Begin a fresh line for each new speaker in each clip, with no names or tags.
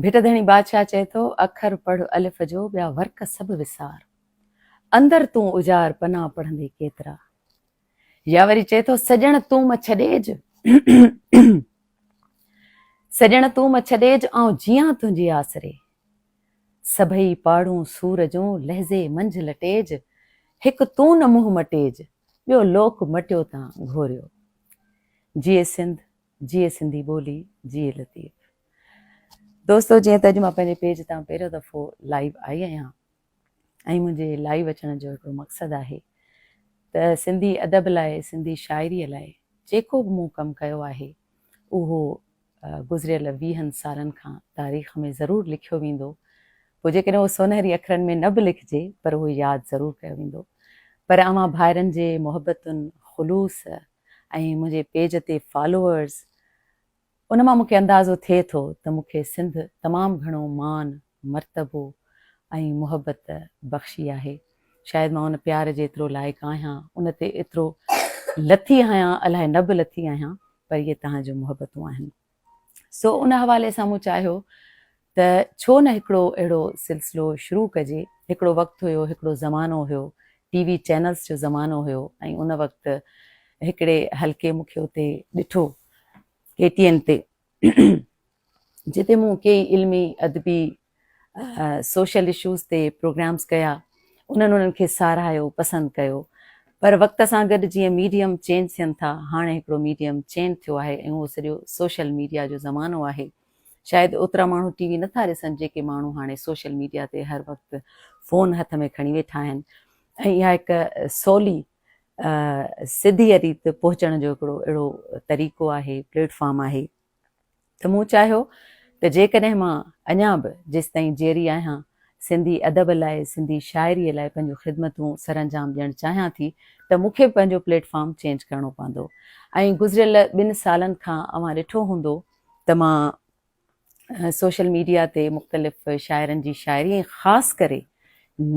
ڀٽ ڌڻي بادشاهه چئي ٿو، اکر پڙهه الف جو، ٻيا ورق سڀ وسار. اندر تون اجار، پنا پڙهندي ڪيترا. يا وري چئي ٿو، سڄڻ تون م ڇڏيج، سڄڻ تون م ڇڏيج، آئون جيان تنهنجي آسري. سڀئي پاڙون سور جون، لحظي منجهه لٽيج. هڪ تون نه منهن مٽيج، ٻيو لوڪ مٽيو تان گهوريو. جيئي سنڌ، جيئي سنڌي ٻولي، جيئي لطيف. دوستو جيئن ته اڄ مان پنهنجي پيج تان پهريون دفعو لائيو آئي آهيان ۽ منهنجي لائيو اچڻ جو هڪڙو مقصد آهي ته سنڌي ادب لاء سنڌي شاعري لاء جيڪو به مون ڪم ڪيو آهي اهو گذريل ويهن سالن کان تاريخ ۾ ضرور لکيو ويندو پوء جيڪڏهن اهو سونهري اکرن ۾ نه به لکجي پر اهو ياد ضرور ڪيو ويندو پر اوهان ڀائرن جي محبتن خلوص ۽ منهنجي پيج تي فالوورز ان مان مون کي اندازو ٿئي ٿو ته مون کي سنڌ تمام گهڻو مان، مرتبو ۽ محبت بخشي آهي. شايد مان ان پيار جي ايترو لائق آهيان، ان تي ايترو لٿي آهيان، الائي نه به لٿي آهيان، پر اهي توهان جون محبتون آهن. سو ان حوالي سان مون چاهيو ته ڇو نه هڪڙو اهڙو سلسلو شروع ڪجي. هڪڙو وقت هيو، هڪڙو زمانو هيو، ٽي وي چينلز جو زمانو هيو ۽ ان وقت هڪڙي حلقي مون کي اتي ڏٺو ڪي ٽي اين تي جتي مون ڪيئي علمي، ادبي، سوشل اشوز تي پروگرامز ڪيا، انهن انهن کي ساراهيو، پسند ڪيو. پر وقت سان گڏ جيئن ميڊيم چينج ٿين ٿا، هاڻي هڪڙو ميڊيم چينج ٿيو آهي ۽ اهو سڄو سوشل ميڊيا جو زمانو آهي. شايد اوترا ماڻهو ٽي وي نٿا ڏسن جيڪي ماڻهو هاڻي سوشل ميڊيا تي هر وقت فون هٿ ۾ کڻي ويٺا آهن ۽ اها هڪ سولي سڌيء ريت پهچڻ جو هڪڙو اهڙو طريقو آهي، پليٽ فارم آهي ته مون چاهيو ته جيڪڏهن مان اڃا به جيستائين جيئري آهيان سنڌي ادب لاء سنڌي شاعريء لاء پنهنجون خدمتون سرانجام ڏيڻ چاهيان ٿي ته مون کي به پنهنجو پليٽ فارم چينج ڪرڻو پوندو ۽ گذريل ٻن سالن کان اوهان ڏٺو هوندو ته مان سوشل ميڊيا تي مختلف شاعرن جي شاعري ۽ خاص ڪري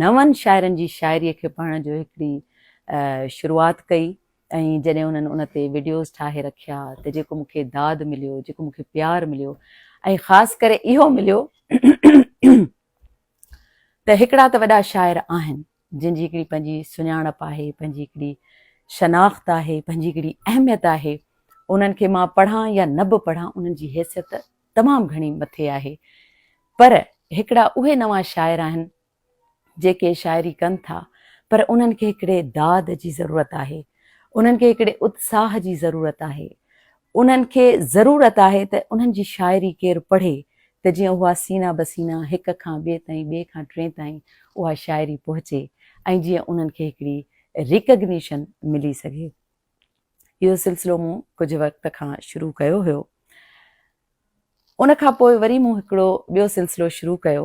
نون شاعرن جي شاعري کي پڙهڻ جو هڪڙي شروعات ڪئي ۽ جڏهن انهن ان تي وڊيوز ٺاهي رکيا ته جيڪو مون کي داد مليو جيڪو مون کي پيار مليو ۽ خاص ڪري اهو مليو ته هڪڙا ته وڏا شاعر آهن جن جي هڪڙي پنهنجي سڃاڻپ آهي، پنهنجي هڪڙي شناخت آهي، پنهنجي هڪڙي اهميت آهي، انهن کي مان پڙهان يا نه به پڙهان انهن جي حيثيت تمام گهڻي مٿي آهي. پر هڪڙا اهي نوان شاعر آهن جيڪي شاعري ڪن ٿا پر انهن کي هڪڙي داد جي ضرورت آهي، انهن کي هڪڙي اتساهه جي ضرورت آهي، انهن کي ضرورت آهي ته انهن جي شاعري ڪير پڙهي ته جيئن اها سينا بسينا هڪ کان ٻئي تائين ٻئي کان ٽئين تائين اها شاعري پهچي ۽ جيئن انهن کي هڪڙي ريڪگنيشن ملي سگهي. اهو سلسلو مون ڪجهه وقت کان شروع ڪيو هيو. ان کان پوء وري مون هڪڙو ٻيو سلسلو شروع ڪيو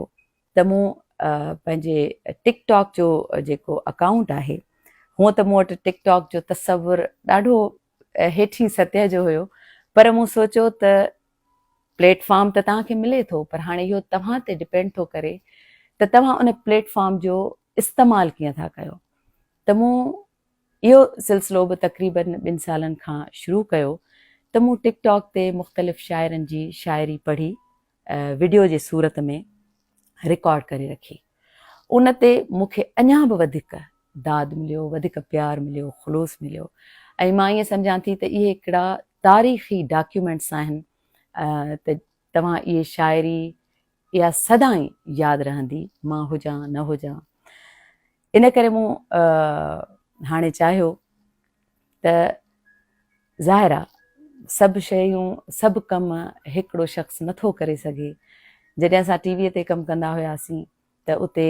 ته مون پنهنجي ٽڪ ٽاڪ جو جيڪو اڪائونٽ آهي هونء ته مون وٽ ٽڪ ٽاڪ جو تصور ڏاڍو هيٺين سطح جو هيو پر مون سوچيو ته پليٽ فارم ته توهان کي ملي ٿو پر هاڻي اهو توهان تي ڊپينڊ ٿو ڪري ته توهان ان پليٽ فارم جو استعمال ڪيئن ٿا ڪيو ته مون اهو سلسلو به تقريبن ٻن سالن کان شروع ڪيو ته مون ٽڪ ٽاڪ تي مختلف شاعرن جي شاعري پڙهي وڊيو جي صورت ۾ رڪارڊ ڪري رکي. ان تي مون کي اڃا به وڌيڪ داد مليو، وڌيڪ پيار مليو، خلوص مليو ۽ مان ائين سمجهان ٿي ته اهي هڪڙا تاريخي ڊاڪيومينٽس آهن ته توهان اهي شاعري اها سدائين ياد رهندي، مان هجان نه هجان. ان ڪري مون هاڻي چاهيو ته ظاهر آ سڀ شيون سڀ ڪم هڪڙو شخص نٿو ڪري سگهي. جڏهن اسان ٽي وي تي ڪم ڪندا هياسين ته اتي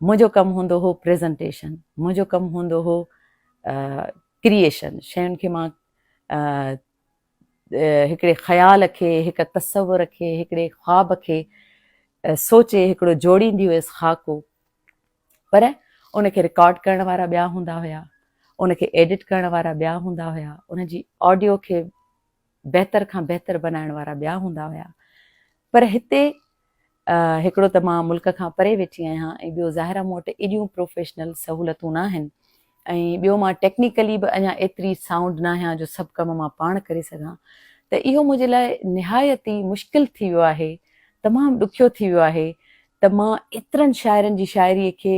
منهنجو ڪم هوندو هو پريزنٽيشن، منهنجو ڪم هوندو هو ڪريئيشن، شين کي مان هڪڙي خيال کي، هڪ تصور کي، هڪڙي خواب کي سوچي هڪڙو جوڙيندي هيس خاڪو. پر ان کي رڪارڊ ڪرڻ وارا ٻيا هوندا هيا، ان کي ايڊٽ ڪرڻ وارا ٻيا هوندا هيا، ان جي آڊيو کي بهتر کان بهتر بنائڻ وارا ٻيا هوندا هيا. پر هتي هڪڙو ته مان ملڪ کان پري ويٺي آهيان ۽ ٻيو ظاهر آهي مون وٽ ايڏيون پروفيشنل سهولتون ناهن ۽ ٻيو مان ٽيڪنيڪلي به اڃا ايتري سائونڊ ناهيان جو سڀ ڪم مان پاڻ ڪري سگهان ته اهو منهنجي لاء نهايت ئي مشڪل ٿي ويو آهي. تمام ڏکيو ٿي ويو آهي ته مان ايترن شاعرن جي شاعريء کي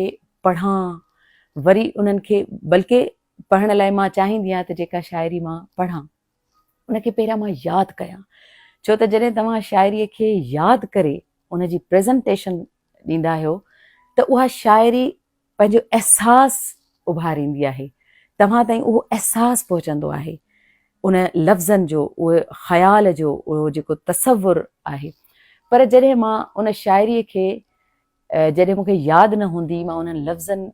پڙهان وري انهن کي بلڪه پڙهڻ لاء مان چاهيندي آهيان ته جيڪا شاعري مان پڙهان ان کي پهريان مان ياد ڪيان ڇو ته جڏهن توهان شاعريء کي ياد ڪري ان جي پريزنٽيشن ڏيندا آهيو ته اها شاعري پنهنجو احساس اڀاريندي آهي توهان تائين اهو احساس پهچندو آهي ان لفظن جو اهو خيال جو اهو جيڪو تصور آهي پر جڏهن مان ان شاعريء کي جڏهن مون کي ياد نه هوندي مان انهن لفظن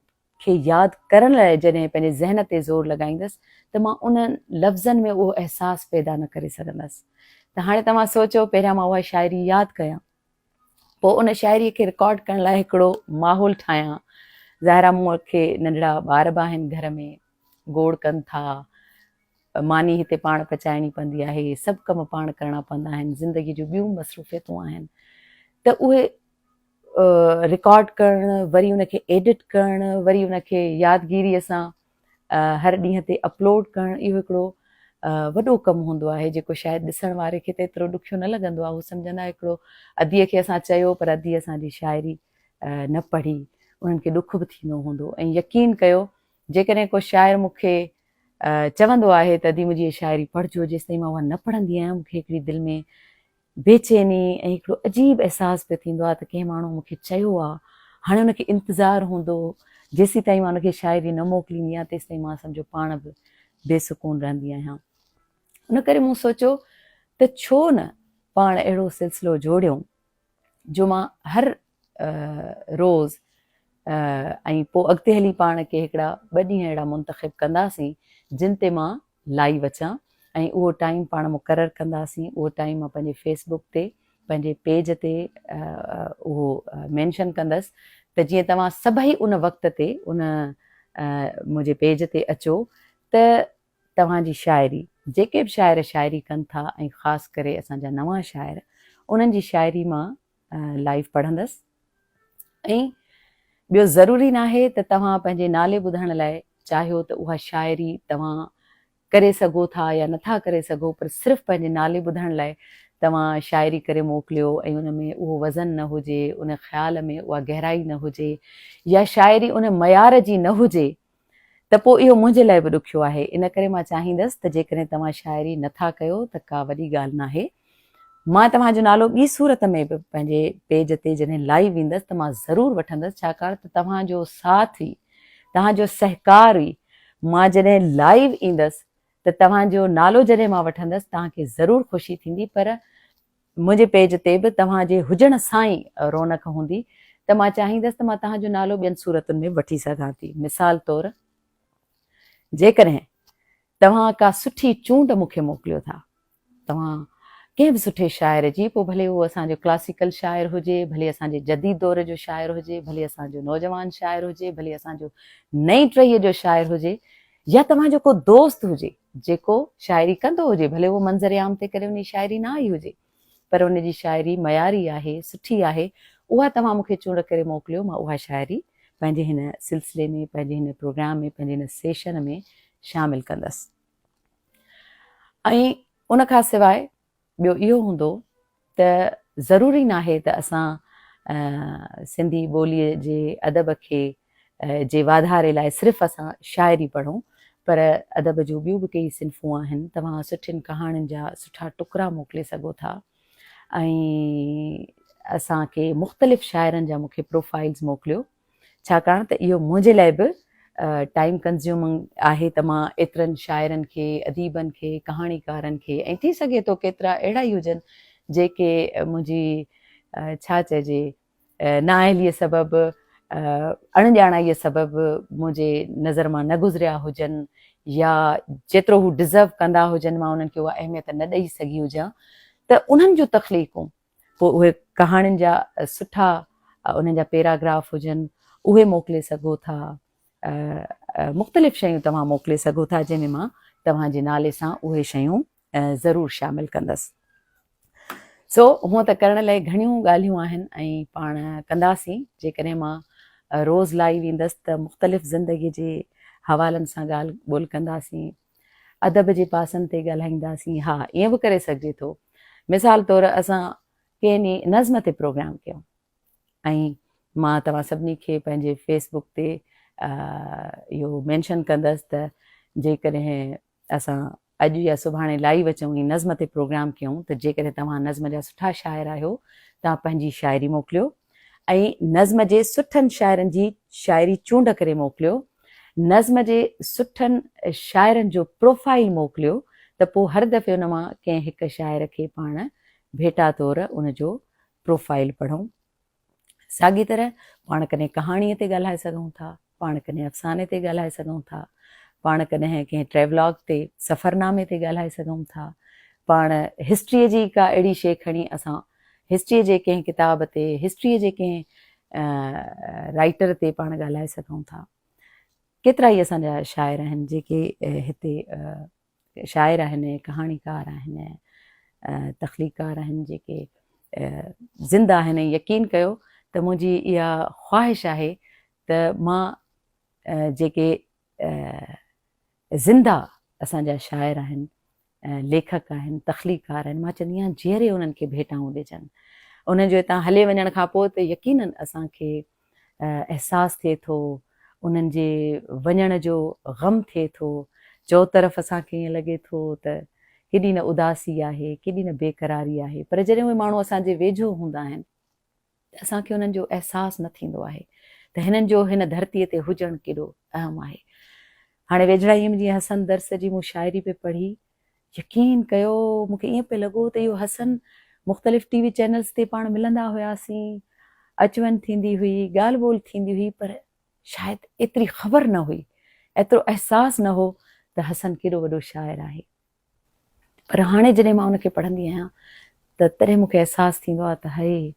کي ياد ڪرڻ لاء جڏهن پنهنجي ذهن تي زور لڳائيندس ته مان انهن لفظن ۾ اهو احساس پيدا نه ڪري سگهندس ته هاڻي توهان سوچو پهريان مان اها شاعري ياد ڪيان پوء ان شاعري کي رڪارڊ ڪرڻ لاء هڪڙو ماحول ٺاهيان ظاهر آهي مون کي ننڍڙا ٻار به آهن گهر ۾ گوڙ ڪن ٿا ماني هتي پاڻ پچائڻي پوندي آهي سڀ ڪم پاڻ ڪرڻا پوندا آهن زندگي جون ٻيون مصروفيتون آهن ته اهي رڪارڊ ڪرڻ وري ان کي ايڊٽ ڪرڻ وري ان کي يادگيريء سان هر ڏينهن تي اپلوڊ ڪرڻ اهو هڪڙو وڏو ڪم هوندو آهي جيڪو شايد ڏسڻ واري کي ته ايترو ڏکيو نه لڳندو آهي هو سمجهندا هڪڙو اديء کي اسان چيو پر ادي اسان جي شاعري نه پڙهي انهن کي ڏک به ٿيندو هوندو ۽ يقين ڪيو جيڪڏهن ڪو شاعر مون کي چوندو آهي ته ادي منهنجي شاعري پڙهجو جيستائين مان اها نه پڙهندي آهيان مون کي هڪڙي دل ۾ بيچيني ۽ هڪڙو عجيب احساس پيو ٿيندو آهي ته ڪنهن ماڻهو مون کي چيو آهي هاڻي ان کي انتظار هوندو جيسيتائين مان ان کي شاعري نه موڪليندي آهيان تيستائين مان سمجهو پاڻ به بي سڪون رهندي آهيان ان ڪري مون سوچيو ته ڇو نه پاڻ اهڙو سلسلو جوڙيون جو مان هر روز ۽ پوء اڳتي هلي پاڻ ڪي هڪڙا ٻه ڏينهن اهڙا منتخب ڪنداسين جن تي مان لائيو اچان ۽ اهو ٽائيم پاڻ مقرر ڪنداسين اهو ٽائيم مان پنهنجي فيس بڪ تي پنهنجي پيج تي اهو مينشن ڪندس ته جيئن توهان سڀئي ان وقت تي ان منهنجي پيج تي اچو ته توهان جي شاعري جيڪي به شاعر شاعري ڪن ٿا ۽ خاص ڪري اسان جا نوان شاعر انهن جي شاعري مان لائيو پڙهندس ۽ ٻيو ضروري ناهي ته توهان پنهنجي نالي ٻڌائڻ لاء چاهيو ته اها شاعري توهان ڪري سگهو ٿا يا نٿا ڪري سگهو پر صرف پنهنجي نالي ٻڌائڻ لاء توهان شاعري ڪري موڪليو ۽ ان ۾ اهو وزن نه هجي ان خيال ۾ اها گهرائي نه هجي يا شاعري ان معيار جي نه هجي ته پوء اهو منهنجي لاء به ڏکيو آهي، ان ڪري مان چاهيندس ته جيڪڏهن توهان شاعري نه ٿا ڪيو ته ڪا وڏي ڳالهه ناهي. مان توهان جو نالو ٻي صورت ۾ به پنهنجي پيج تي جڏهن لائيو ويندس ته مان ضرور وٺندس ڇاڪاڻ ته توهان جو ساٿ ئي، توهان جو سهڪار ئي مان جڏهن لائيو ايندس ته توهان جو نالو جڏهن مان وٺندس توهان کي ضرور خوشي ٿيندي پر منهنجي پيج تي به توهان جي هجڻ سان ئي رونق هوندي ته مان چاهيندس ته مان توهان جو نالو ٻين صورتن ۾ وٺي سگهان ٿي. مثال طور جيڪڏهن توهان ڪا سٺي چونڊ مون کي موڪليو ٿا، توهان ڪنهن به سٺي شاعر جي، پوء ڀلي اهو اسان جو ڪلاسيڪل شاعر هجي، ڀلي اسان جي جديد دور جو شاعر هجي، ڀلي اسان جو نوجوان شاعر هجي، ڀلي اسان جو نئين ٽهيء جو شاعر هجي يا توهان جو ڪو دوست هجي جيڪو شاعري ڪندو هجي، ڀلي اهو منظر عام تي ڪڏهن ان جي شاعري نه آئي هجي، پر ان جي شاعري معياري آهي، سٺي آهي، اها توهان مون کي چونڊ ڪري موڪليو، مان اها شاعري پنهنجي هن سلسلي ۾، پنهنجي هن پروگرام ۾، پنهنجي هن سيشن ۾ شامل ڪندس. ۽ ان کان سواء ٻيو اهو هوندو ته ضروري ناهي ته اسان سنڌي ٻوليء جي ادب کي جي واڌاري لاء صرف اسان شاعري پڙهون پر ادب جون ٻيون به ڪيئي صنفون آهن توهان سٺين ڪهاڻين جا سٺا ٽڪرا موڪلي سگهو ٿا ۽ اسان کي مختلف شاعرن جا مون کي پروفائلز موڪليو ڇاڪاڻ ته اهو منهنجي لاء به ٽائيم ڪنزيومنگ آهي ته مان ايترن شاعرن کي، اديبن کي، ڪهاڻيڪارن کي ۽ ٿي سگهي ٿو ڪيترا اهڙا ئي هجن جيڪي منهنجي ڇا چئجي نااهليء سبب اڻڄاڻائيء سبب منهنجي نظر مان نه گذريا هجن يا جيترو هو ڊزرو ڪندا هجن مان انهن کي اها اهميت نه ڏئي سگهي هجان ته انهن جون تخليقون پوء اهي ڪهاڻين جا سٺا انهن جا پيراگراف هجن اهي موڪلي سگهو ٿا مختلف شيون توهان موڪلي سگهو ٿا جنهن ۾ مان توهان جي نالي سان اهي شيون ضرور شامل ڪندس سو هونء ته ڪرڻ لاء گهڻيون ڳالهيون آهن ۽ پاڻ ڪنداسين جيڪڏهن مان روز لائي ويندس ته مختلف زندگي جي حوالن سان ڳالهه ٻولهه ڪنداسين ادب جي پاسن تي ڳالهائينداسين ها ائين به ڪري سگهجي ٿو مثال طور اسان ڪنهن ڏينهن نظم تي پروگرام ڪيون ۽ مان توهان سڀني کي پنهنجي فيس بڪ تي اهو مينشن ڪندس ته جيڪڏهن اسان اڄ يا سڀاڻي لائيو اچون ۽ نظم تي پروگرام ڪيون ته جيڪڏهن توهان نظم جا سٺا شاعر آهيو توهان پنهنجي شاعري موڪليو ۽ نظم جي سٺن شاعرن جي شاعري چونڊ ڪري موڪليو نظم جي سٺن شاعرن جو پروفائيل موڪليو ته پوء هر دفعي ان مان ڪنهن هڪ شاعر کي پاڻ ڀيٽا طور ان جو پروفائيل پڙهون. ساڳي طرح پاڻ ڪڏهن ڪهاڻيء تي ڳالهائي سگهون ٿا، پاڻ ڪڏهن افساني تي ڳالهائي سگهون ٿا، پاڻ ڪڏهن ڪنهن ٽريولاگ تي، سفرنامي تي ڳالهائي سگهون ٿا، پاڻ هسٽريء جي ڪا اهڙي شيء کڻي اسان هسٽريء جي ڪنهن ڪتاب تي، هسٽريء جي ڪنهن رائيٽر تي پاڻ ڳالهائي سگهون ٿا. ڪيترائي اسان جا شاعر آهن جيڪي هتي شاعر آهن، ڪهاڻيڪار آهن، تخليقڪار آهن جيڪي زنده آهن ۽ يقين ڪيو ته منهنجي اها خواهش آهي ته مان جيڪي زنده اسان جا شاعر آهن، ليکڪ آهن، تخليقڪار آهن، مان چوندي آهيان جيئري انهن کي ڀيٽائون ڏجن. انهن جو هتان هلي وڃڻ کان پوء ته يقينن اسان کي احساس ٿئي ٿو، انهن جي وڃڻ جو غم ٿئي ٿو، چؤطرف اسان کي ائين لڳي ٿو ته ڪيڏي نه اداسي آهي، ڪيڏي نه بيقراري آهي، پر جڏهن اهي ماڻهو اسان جي ويجهو هوندا آهن ته اسان کي انهن جو احساس نه ٿيندو آهي ته هنن جو هن ڌرتيء تي هجڻ ڪيڏو اهم آهي. هاڻي ويجهڙائيء ۾ جيئن حسن درس جي مون شاعري پئي پڙهي، يقين ڪيو مون کي ائين پئي لڳو ته اهو حسن مختلف ٽي وي چينلز تي پاڻ ملندا هياسين، اچ وڃ ٿيندي هئي، ڳالهه ٻولهه ٿيندي هئي پر شايد ايتري خبر نه هئي، ايترو احساس نه هو ته حسن ڪيڏو وڏو شاعر آهي. پر هاڻي جڏهن مان ان کي پڙهندي آهيان ته تڏهن مون کي احساس ٿيندو آهي ته هي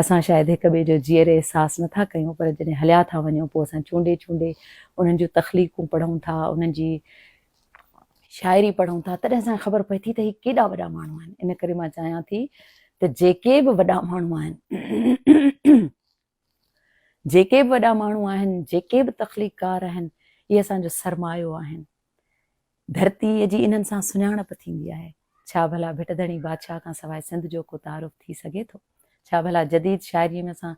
اسان شايد هڪ ٻئي جو جيئري احساس نه ٿا ڪيون پر جڏهن هليا ٿا وڃون پوء اسان چونڊي چونڊي انهن جون تخليقون پڙهون ٿا، انهن جي شاعري پڙهون ٿا تڏهن اسان کي خبر پئي ٿي ته هي ڪيڏا وڏا ماڻهو آهن. ان ڪري مان چاهيان ٿي ته جيڪي به وڏا ماڻهو آهن، جيڪي به وڏا ماڻهو آهن، جيڪي به تخليقڪار آهن، اهي اسان جو سرمايو آهن. ڌرتيء جي انهن سان سڃاڻپ ٿيندي آهي. ڇا ڀلا ڀٽ ڌڻي بادشاهه کان سواء سنڌ جو ڪو تعارف ٿي سگهي ٿو؟ ڇا ڀلا جديد شاعريء ۾ اسان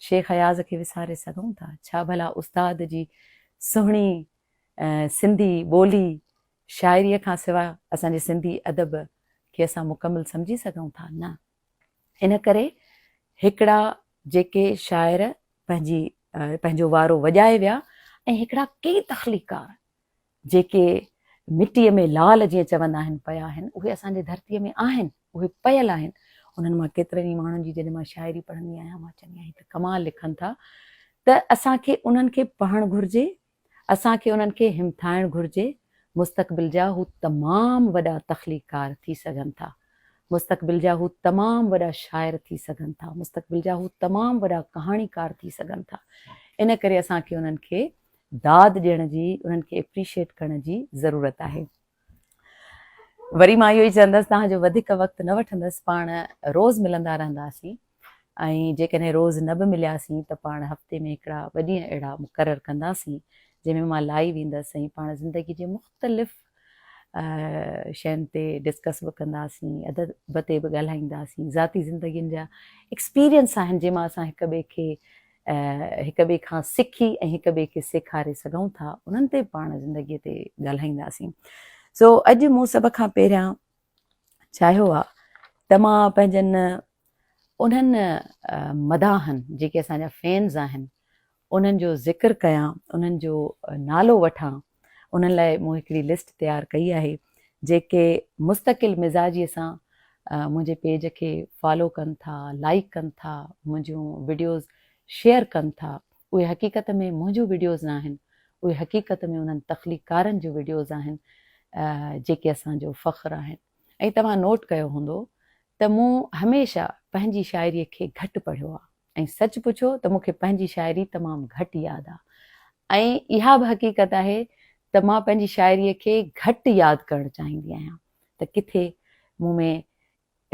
شيخ اياز کي وساري سگهون ٿا؟ ڇا ڀلا استاد جي سهڻي سنڌي ٻولي شاعريء کان سواء اسان جي سنڌي ادب کي اسان مڪمل سمجهي سگهون ٿا؟ نه. ان ڪري هڪڙا جيڪي شاعر پنهنجي پنهنجو وارو وڄائي ويا ۽ هڪڙا ڪيئي تخليقڪار جيڪي مٽيء ۾ لال جيئن چوندا آهن پيا آهن اهي اسان جي ڌرتيء ۾ آهن اهي پيل آهن انهن مان ڪيترن ئي ماڻهن جي جڏهن مان شاعري پڙهندي آهيان مان چوندي آهيان ته ڪمال لکن ٿا ته اسان کي انهن کي پڙهڻ گهرجي اسان کي انهن کي همٿائڻ گهرجي، مستقبل جا هو تمام وڏا تخليقڪار ٿي سگهن ٿا، مستقبل جا هو تمام وڏا شاعر ٿي سگهن ٿا، مستقبل جا هو تمام وڏا ڪهاڻيڪار ٿي سگهن ٿا. ان ڪري اسان کي انهن کي داد ڏيڻ جي، انهن کي اپريشيٽ ڪرڻ جي ضرورت آهي. وري مان اهو ئي چوندس توهان جو وڌيڪ وقت نه وٺندس، پاڻ روز ملندا رهنداسين. ۽ جيڪڏهن روز نه به ملياسين ته پاڻ هفتي ۾ هڪڙا ٻه ڏينهن اهڙا مقرر ڪنداسين جنهن ۾ مان لائي ويندس ۽ پاڻ زندگي جي مختلف شين تي ڊسڪس به ڪنداسين ادب تي به ڳالهائينداسين ذاتي زندگين جا ايڪسپيرينس آهن جنهن مان اسان هڪ ٻئي کي هڪ ٻئي کان سکي ۽ هڪ ٻئي کي سيکاري سگهون ٿا انهن تي پاڻ زندگي تي ڳالهائينداسين سو اڄ مون سڀ کان پهريان چاهيو آ ته مان پنهنجن انهن مداحن جيڪي اسان جا فينز آهن انهن جو ذڪر ڪيان انهن جو نالو وٺان انهن لاء مون هڪڙي لسٽ تيار ڪئي آهي جيڪي مستقل مزاجي سان منهنجي پيج کي فالو ڪن ٿا لائيڪ ڪن ٿا منهنجون وڊيوز شيئر ڪن ٿا اهي حقيقت ۾ منهنجون وڊيوز نه آهن اهي حقيقت ۾ انهن تخليقڪارن جون وڊيوز آهن جيڪي اسان جو فخر آهن ۽ توهان نوٽ ڪيو هوندو ته مون هميشه پنهنجي شاعري کي گهٽ پڙهيو آهي ۽ سچ پڇو ته مون کي پنهنجي شاعري تمام گهٽ ياد آهي ۽ اها به حقيقت آهي ته مان پنهنجي شاعري کي گهٽ ياد ڪرڻ چاهيندي آهيان ته ڪٿي مون ۾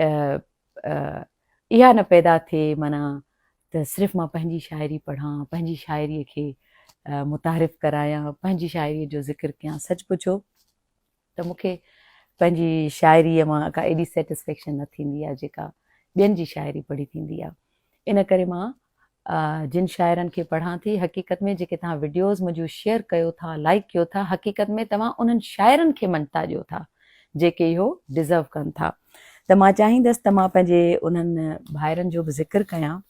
اها نه پيدا ٿئي معنيٰ ته صرف مان پنهنجي شاعري پڙهان، پنهنجي شاعريء کي متعارف ڪرايان، پنهنجي شاعريء جو ذڪر ڪيان. سچ پڇو ته مون کي پنهنجي شاعريء مان ڪا ايڏي سيٽسفيڪشن نه ٿيندي آهي جيڪا ٻين جي شاعري پڙهي ٿيندي آهي. ان ڪري مان جن شاعرن کي پڙهان ٿي حقيقت ۾ جيڪي توهان وڊيوز منهنجون شيئر ڪيو ٿا لائيڪ ڪيو ٿا حقيقت ۾ توهان انهن شاعرن کي مڃتا ڏيو ٿا جيڪي اهو ڊزرو ڪن ٿا ته مان چاهيندس ته مان پنهنجي انهن ڀائرن جو به ذڪر ڪيان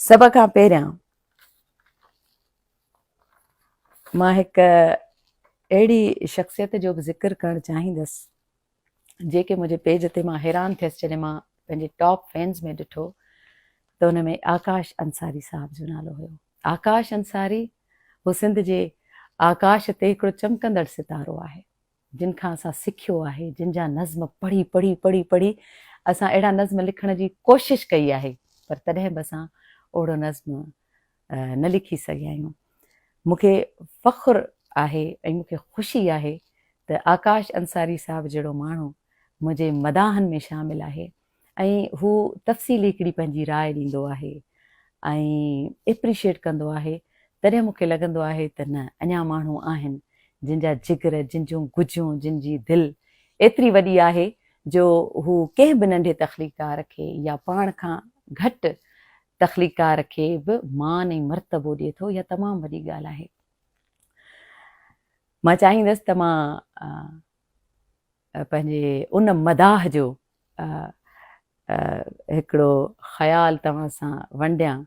سڀ کان پهريان مان هڪ اهڙي شخصيت جو به ذڪر ڪرڻ چاهيندس جيڪي منهنجي پيج تي مان حيران ٿيس جڏهن مان پنهنجي ٽاپ فينز ۾ ڏٺو ته ان ۾ آڪاش انصاري صاحب جو نالو هيو. آڪاش انصاري هو سنڌ جي آڪاش تي هڪڙو چمڪندڙ ستارو آهي. جن کان اسان سکيو آهي، جن جا نظم پڙهي پڙهي پڙهي پڙهي اسان اهڙا نظم لکڻ جي ڪوشش ڪئي آهي پر تڏهن به اسان اهڙو نظم نه لکي سگهيا آهيون. مون کي فخر آهي ۽ مون کي خوشي آهي ته آڪاش انصاري صاحب جهڙو ماڻهو منهنجي مداحن ۾ شامل آهي ۽ هو تفصيلي هڪڙي پنهنجي راء ڏيندو آهي ۽ ايپريشيٽ ڪندو آهي تڏهن مون کي لڳندو آهي ته نه اڃا ماڻهو آهن جن جا جگر جن جون گجون جن جي دل ايتري وڏي آهي جو هو ڪنهن به ننڍي تخليقڪار کي يا پاڻ کان گهٽ تخليقڪار کي به مان ۽ مرتبو ڏئي ٿو اها تمام وڏي ڳالهه آهي. مان چاهيندس ته مان پنهنجي ان مداح جو هڪڙو خيال توهان سان ونڊيان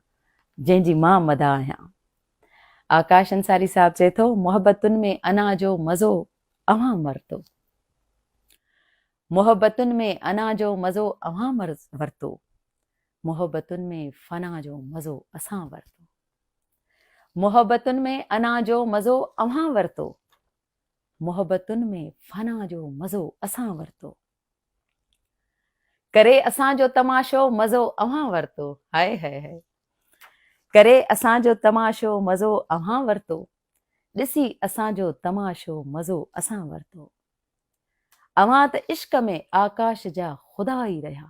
جنهن جي مان مداح آهيان. آڪاش انصاري صاحب چئي ٿو، محبتن ۾ انا جو مزو اوهان ورتو. محبتن ۾ انا جو مزو اوهان ورتو. محبتن ۾ فنا جو مزو اسان ورتو. محبتن ۾ انا جو مزو اوهان ورتو. محبتن ۾ فنا جو مزو اسان ورتو. ڪري اسان جو تماشو مزو اوهان ورتو. High high high. ڪري اسان جو تماشو مزو اوهان ورتو. ڏسي اسان جو تماشو مزو اسان ورتو. اوهان ته عشق ۾ آڪاش جا خدا ئي رهيا.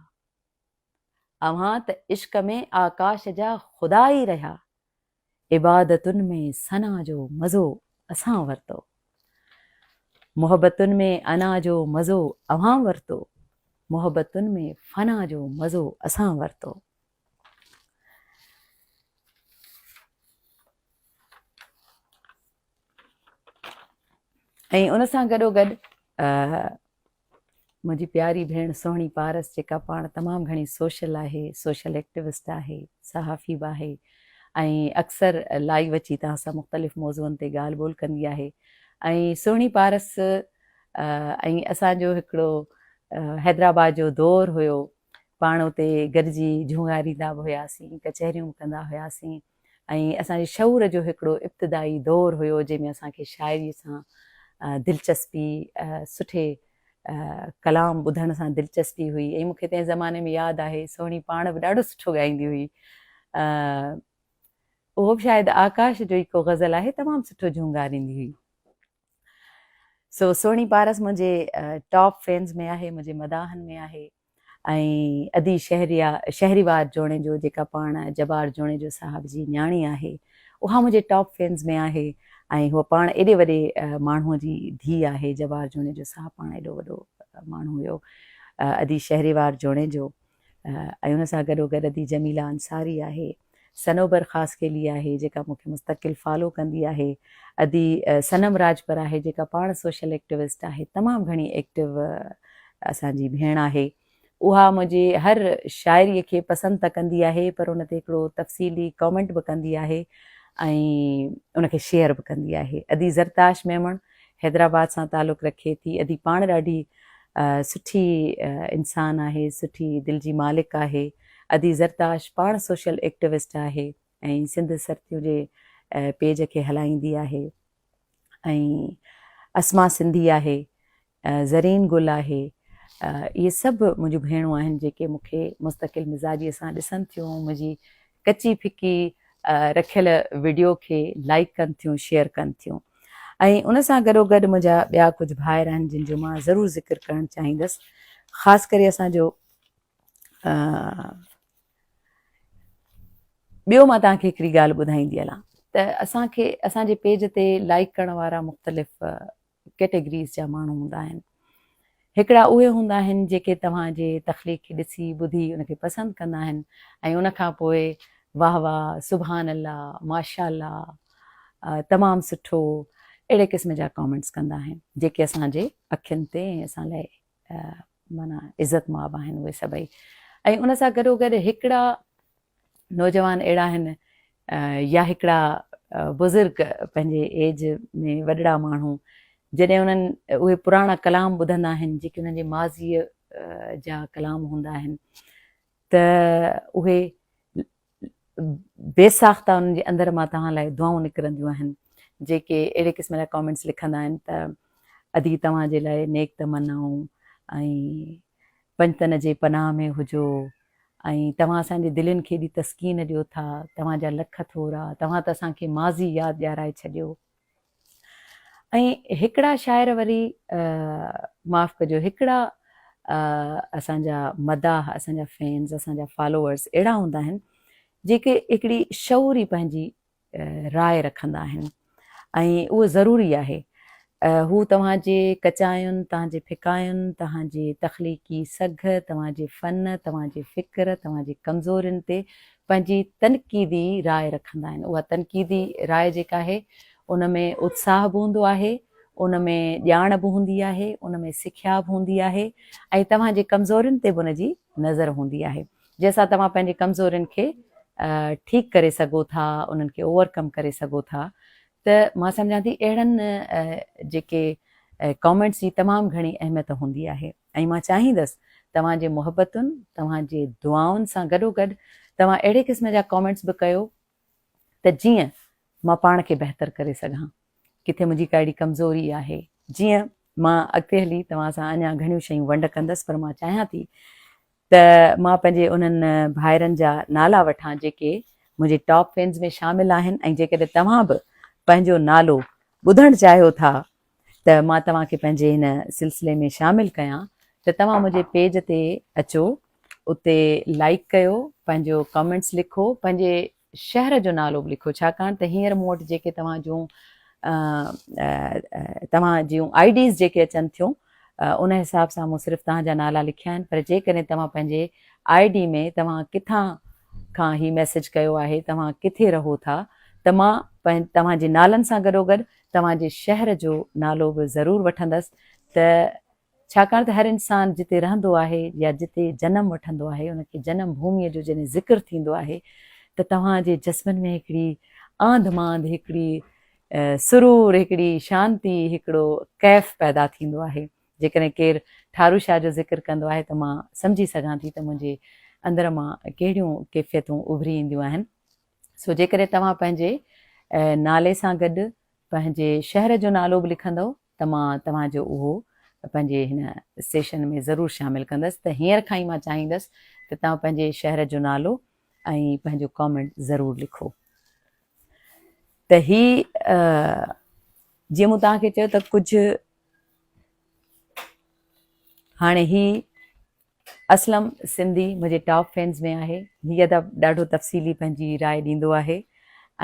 اوهان ته عشق ۾ آڪاش جا خدا ئي رهيا، عبادتن ۾ ثنا جو مزو اسان ورتو. محبتن ۾ انا جو مزو اوهان ورتو، محبتن ۾ فنا جو مزو اسان ورتو. ۽ ان سان گڏوگڏ منهنجي پياري ڀيڻ سهڻي پارس جيڪا پاڻ تمام گهڻي سوشل آهي، سوشل ايڪٽوسٽ آهي، صحافي به آهي ۽ اڪثر لائيو اچي توهان سان مختلف موضوعن تي ڳالهه ٻولهه ڪندي آهي ۽ سهڻي پارس ۽ اسان جو هڪڙو حيدرآباد جو دور هيو پاڻ اتي گڏجي جهونگاريندا به هياسين ڪچهريون به ڪندا هياسين ۽ اسان جي شعور جو هڪڙو ابتدائي دور هيو جنهن ۾ اسان کي شاعري سان دلچسپي سٺي ڪلام ٻڌڻ سان دلچسپي هئي ۽ مون کي تنهن زماني ۾ ياد آهي سهڻي پاڻ به ڏاڍو سٺو ڳائيندي هئي اهو به شايد آڪاش جو ئي ڪو غزل آهي تمام سٺو جهونگاريندي هئي سو سهڻي پارس منهنجي ٽاپ فينز ۾ آهي منهنجي مداحن ۾ آهي ۽ ادي شهريا شهريوار جوڻيجو جيڪا پاڻ جبار جوڻيجو صاحب جي نياڻي آهي اها منهنجي ٽاپ فينز ۾ آهي ۽ هوء پاڻ ايڏي وڏي ماڻهوء جي ڌيء آهي جبار جوڻيجو صاحب پاڻ ايڏو وڏو ماڻهو هيو ادي شهريوار جوڻيجو ۽ ان سان گڏو گڏ ادي جميلا انصاري آهي صنوبر خاصخيلي آهي جيڪا مون کي مستقل فالو ڪندي آهي، ادي صنم راڄپر آهي جيڪا پاڻ سوشل ايڪٽوسٽ آهي تمام گهڻي ايڪٽو اسان جي ڀيڻ آهي اها منهنجي هر شاعري کي پسند ته ڪندي آهي پر ان تي هڪڙو تفصيلي ڪامينٽ به ڪندي آهي ۽ ان کي شيئر به ڪندي آهي ادي زرتاش ميمڻ حيدرآباد سان تعلق رکي ٿي ادي پاڻ ڏاڍي سٺي انسان آهي سٺي دل جي مالڪ آهي ادي زرتاش پاڻ سوشل ايڪٽوسٽ آهي ۽ سنڌ سرتيون جي پيج کي هلائيندي آهي ۽ اسما سنڌي آهي زرين گل آهي اهي سڀ منهنجون ڀيڻون آهن جيڪي مون کي مستقل مزاجي سان ڏسن ٿيون منهنجي ڪچي ڦڪي رکيل وڊيو کي لائڪ ڪن ٿيون شيئر ڪن ٿيون ۽ ان سان گڏو گڏ منهنجا ٻيا ڪجهه ڀائر آهن جن جو مان ضرور ذڪر ڪرڻ چاهيندس خاص ڪري اسان جو ٻيو مان توهان کي هڪڙي ڳالهه ٻڌائيندي هلان ته اسان کي اسان جي پيج تي لائڪ ڪرڻ وارا مختلف ڪيٽيگريز جا ماڻهو هوندا آهن. هڪڙا اهي هوندا آهن جيڪي توهان جي تخليق کي ڏسي ٻڌي ان کي پسند ڪندا آهن ۽ ان کان پوء واهه واهه، سبحان الله، ماشاء الله، تمام سٺو اهڙي قسم جا ڪامينٽس ڪندا آهن جيڪي اسان جي اکين تي ۽ اسان لاء معنيٰ عزت ماب آهن اهي سڀئي ۽ ان سان گڏو گڏ هڪڙا نوجوان اهڙا آهن يا هڪڙا بزرگ پنهنجي ايج ۾ وڏڙا ماڻهو جڏهن انهن اهي پراڻا ڪلام ٻڌندا آهن جيڪي انهن جي ماضيء جا ڪلام هوندا آهن ته اهي بي ساخته انهن جي اندر مان توهان لاء دعائون نڪرنديون آهن جيڪي اهڙي قسم جا ڪامينٽس لکندا آهن ته ادي توهان جي لاء نيڪ تمنائون ۽ پنجتن جي پناهه ۾ هجو ۽ توهان اسان جي دلين کي ايڏي تسڪين ڏيو ٿا، توهان جا لک ٿورا، توهان ته اسان کي ماضي ياد ڏيارائي ڇڏيو. ۽ هڪڙا شاعر وري معاف ڪجو هڪڙا اسان جا مداح، اسان جا فينز، اسان جا فالوورز اهڙا هوندا آهن جيڪي هڪڙي شعوري پنهنجي راء رکندا آهن ۽ اهو ضروري آهي. هو توهان جي ڪچاين، توهان جي ڦڪاين، توهان جي تخليقي سگهه، توهان جي فن، توهان جي فڪر، توهان جي ڪمزورين تي پنهنجي تنقيدي راء رکندا آهن. اها تنقيدي راء جيڪا آهي ان ۾ اتساهه به هوندو آهي، ان ۾ ڄاڻ به هوندي آهي، ان ۾ سکيا به هوندي آهي ۽ توهان جي ڪمزورين تي به ان جي نظر هوندي آهي. جنهن سان توهان پنهنجي ڪمزورين کي ٺيڪ ڪري سگهو ٿا، انهن کي اوور ڪم ڪري سگهو ٿا ته مان سمجهان ٿي اهڙن جيڪي ڪامينٽس جي تمام گهڻي اهميت هوندي آهي ۽ مان چاهيندس توهان جي محبتن، توهان جي دعائن سان گڏوگڏ توهان اهڙي قسم جا ڪامينٽس به ڪيو ته جيئن مان پاڻ کي بهتر ڪري سگهان، ڪٿي منهنجي ڪا اهڙي ڪمزوري آهي، جيئن مان اڳتي هلي توهان سان اڃا گهڻيون شيون ونڊ ڪندس پر مان چاهيان ٿي ته مان پنهنجي انهن ڀائرن جا نالا وٺان جيڪي منهنجي ٽاپ فينز ۾ شامل آهن ۽ جيڪڏهن توهان به پنهنجو نالو ٻڌڻ چاهيو ٿا ته مان توهان کي پنهنجي هن سلسلي ۾ شامل ڪيان ته توهان منهنجي پيج تي اچو اتي لائيڪ ڪيو پنهنجو ڪامينٽس لکو پنهنجي شهر جو نالو به لکو ڇاڪاڻ ته هينئر مون وٽ جيڪي توهان جون توهان جون I Ds جيڪي اچن ٿيون ان حساب سان مون صرف توهان جا نالا لکيا آهن پر جيڪڏهن توهان پنهنجي I D ۾ توهان ڪٿان کان هي ميسيج ڪيو آهي توهان ڪٿي رهو ٿا ته مان توهان جي نالن سان گڏوگڏ توهان جي شهر جو نالو به ضرور وٺندس ته ڇاڪاڻ ته هر انسان جتي رهندو آهي يا جتي جنم وٺندو آهي ان کي جنم ڀوميء جو جڏهن ذڪر ٿيندو آهي ته توهان جي جسمن ۾ هڪڙي آنڌ مانڌ، هڪڙي سرور، هڪڙي شانتي، هڪڙو ڪيف پيدا ٿيندو آهي. جيڪڏهن ڪير ٺارو شاهه جو ذڪر ڪندو آهي ته مان سمجهي سگهان ٿي ته منهنجي اندر مان ڪهڙيون ڪيفيتون اڀري اينديون آهن. سو جيڪڏهن توهان پنهنجي نالي سان گڏ پنهنجي شهر جو نالو به لکندؤ ته مان توهان جو اهو پنهنجي هن سيشن ۾ ضرور شامل ڪندس ته هينئر کان ئي مان چاهيندس ته توهان پنهنجي شهر جو نالو ۽ پنهنجو ڪامينٽ ضرور لکو ته هي جيئن مون توهان کي چيو ته ڪجهه هاڻي هي اسلم سنڌي منهنجي ٽاپ فينز ۾ آهي هي ادا ڏاڍو تفصيلي پنهنجي راء ڏيندو آهي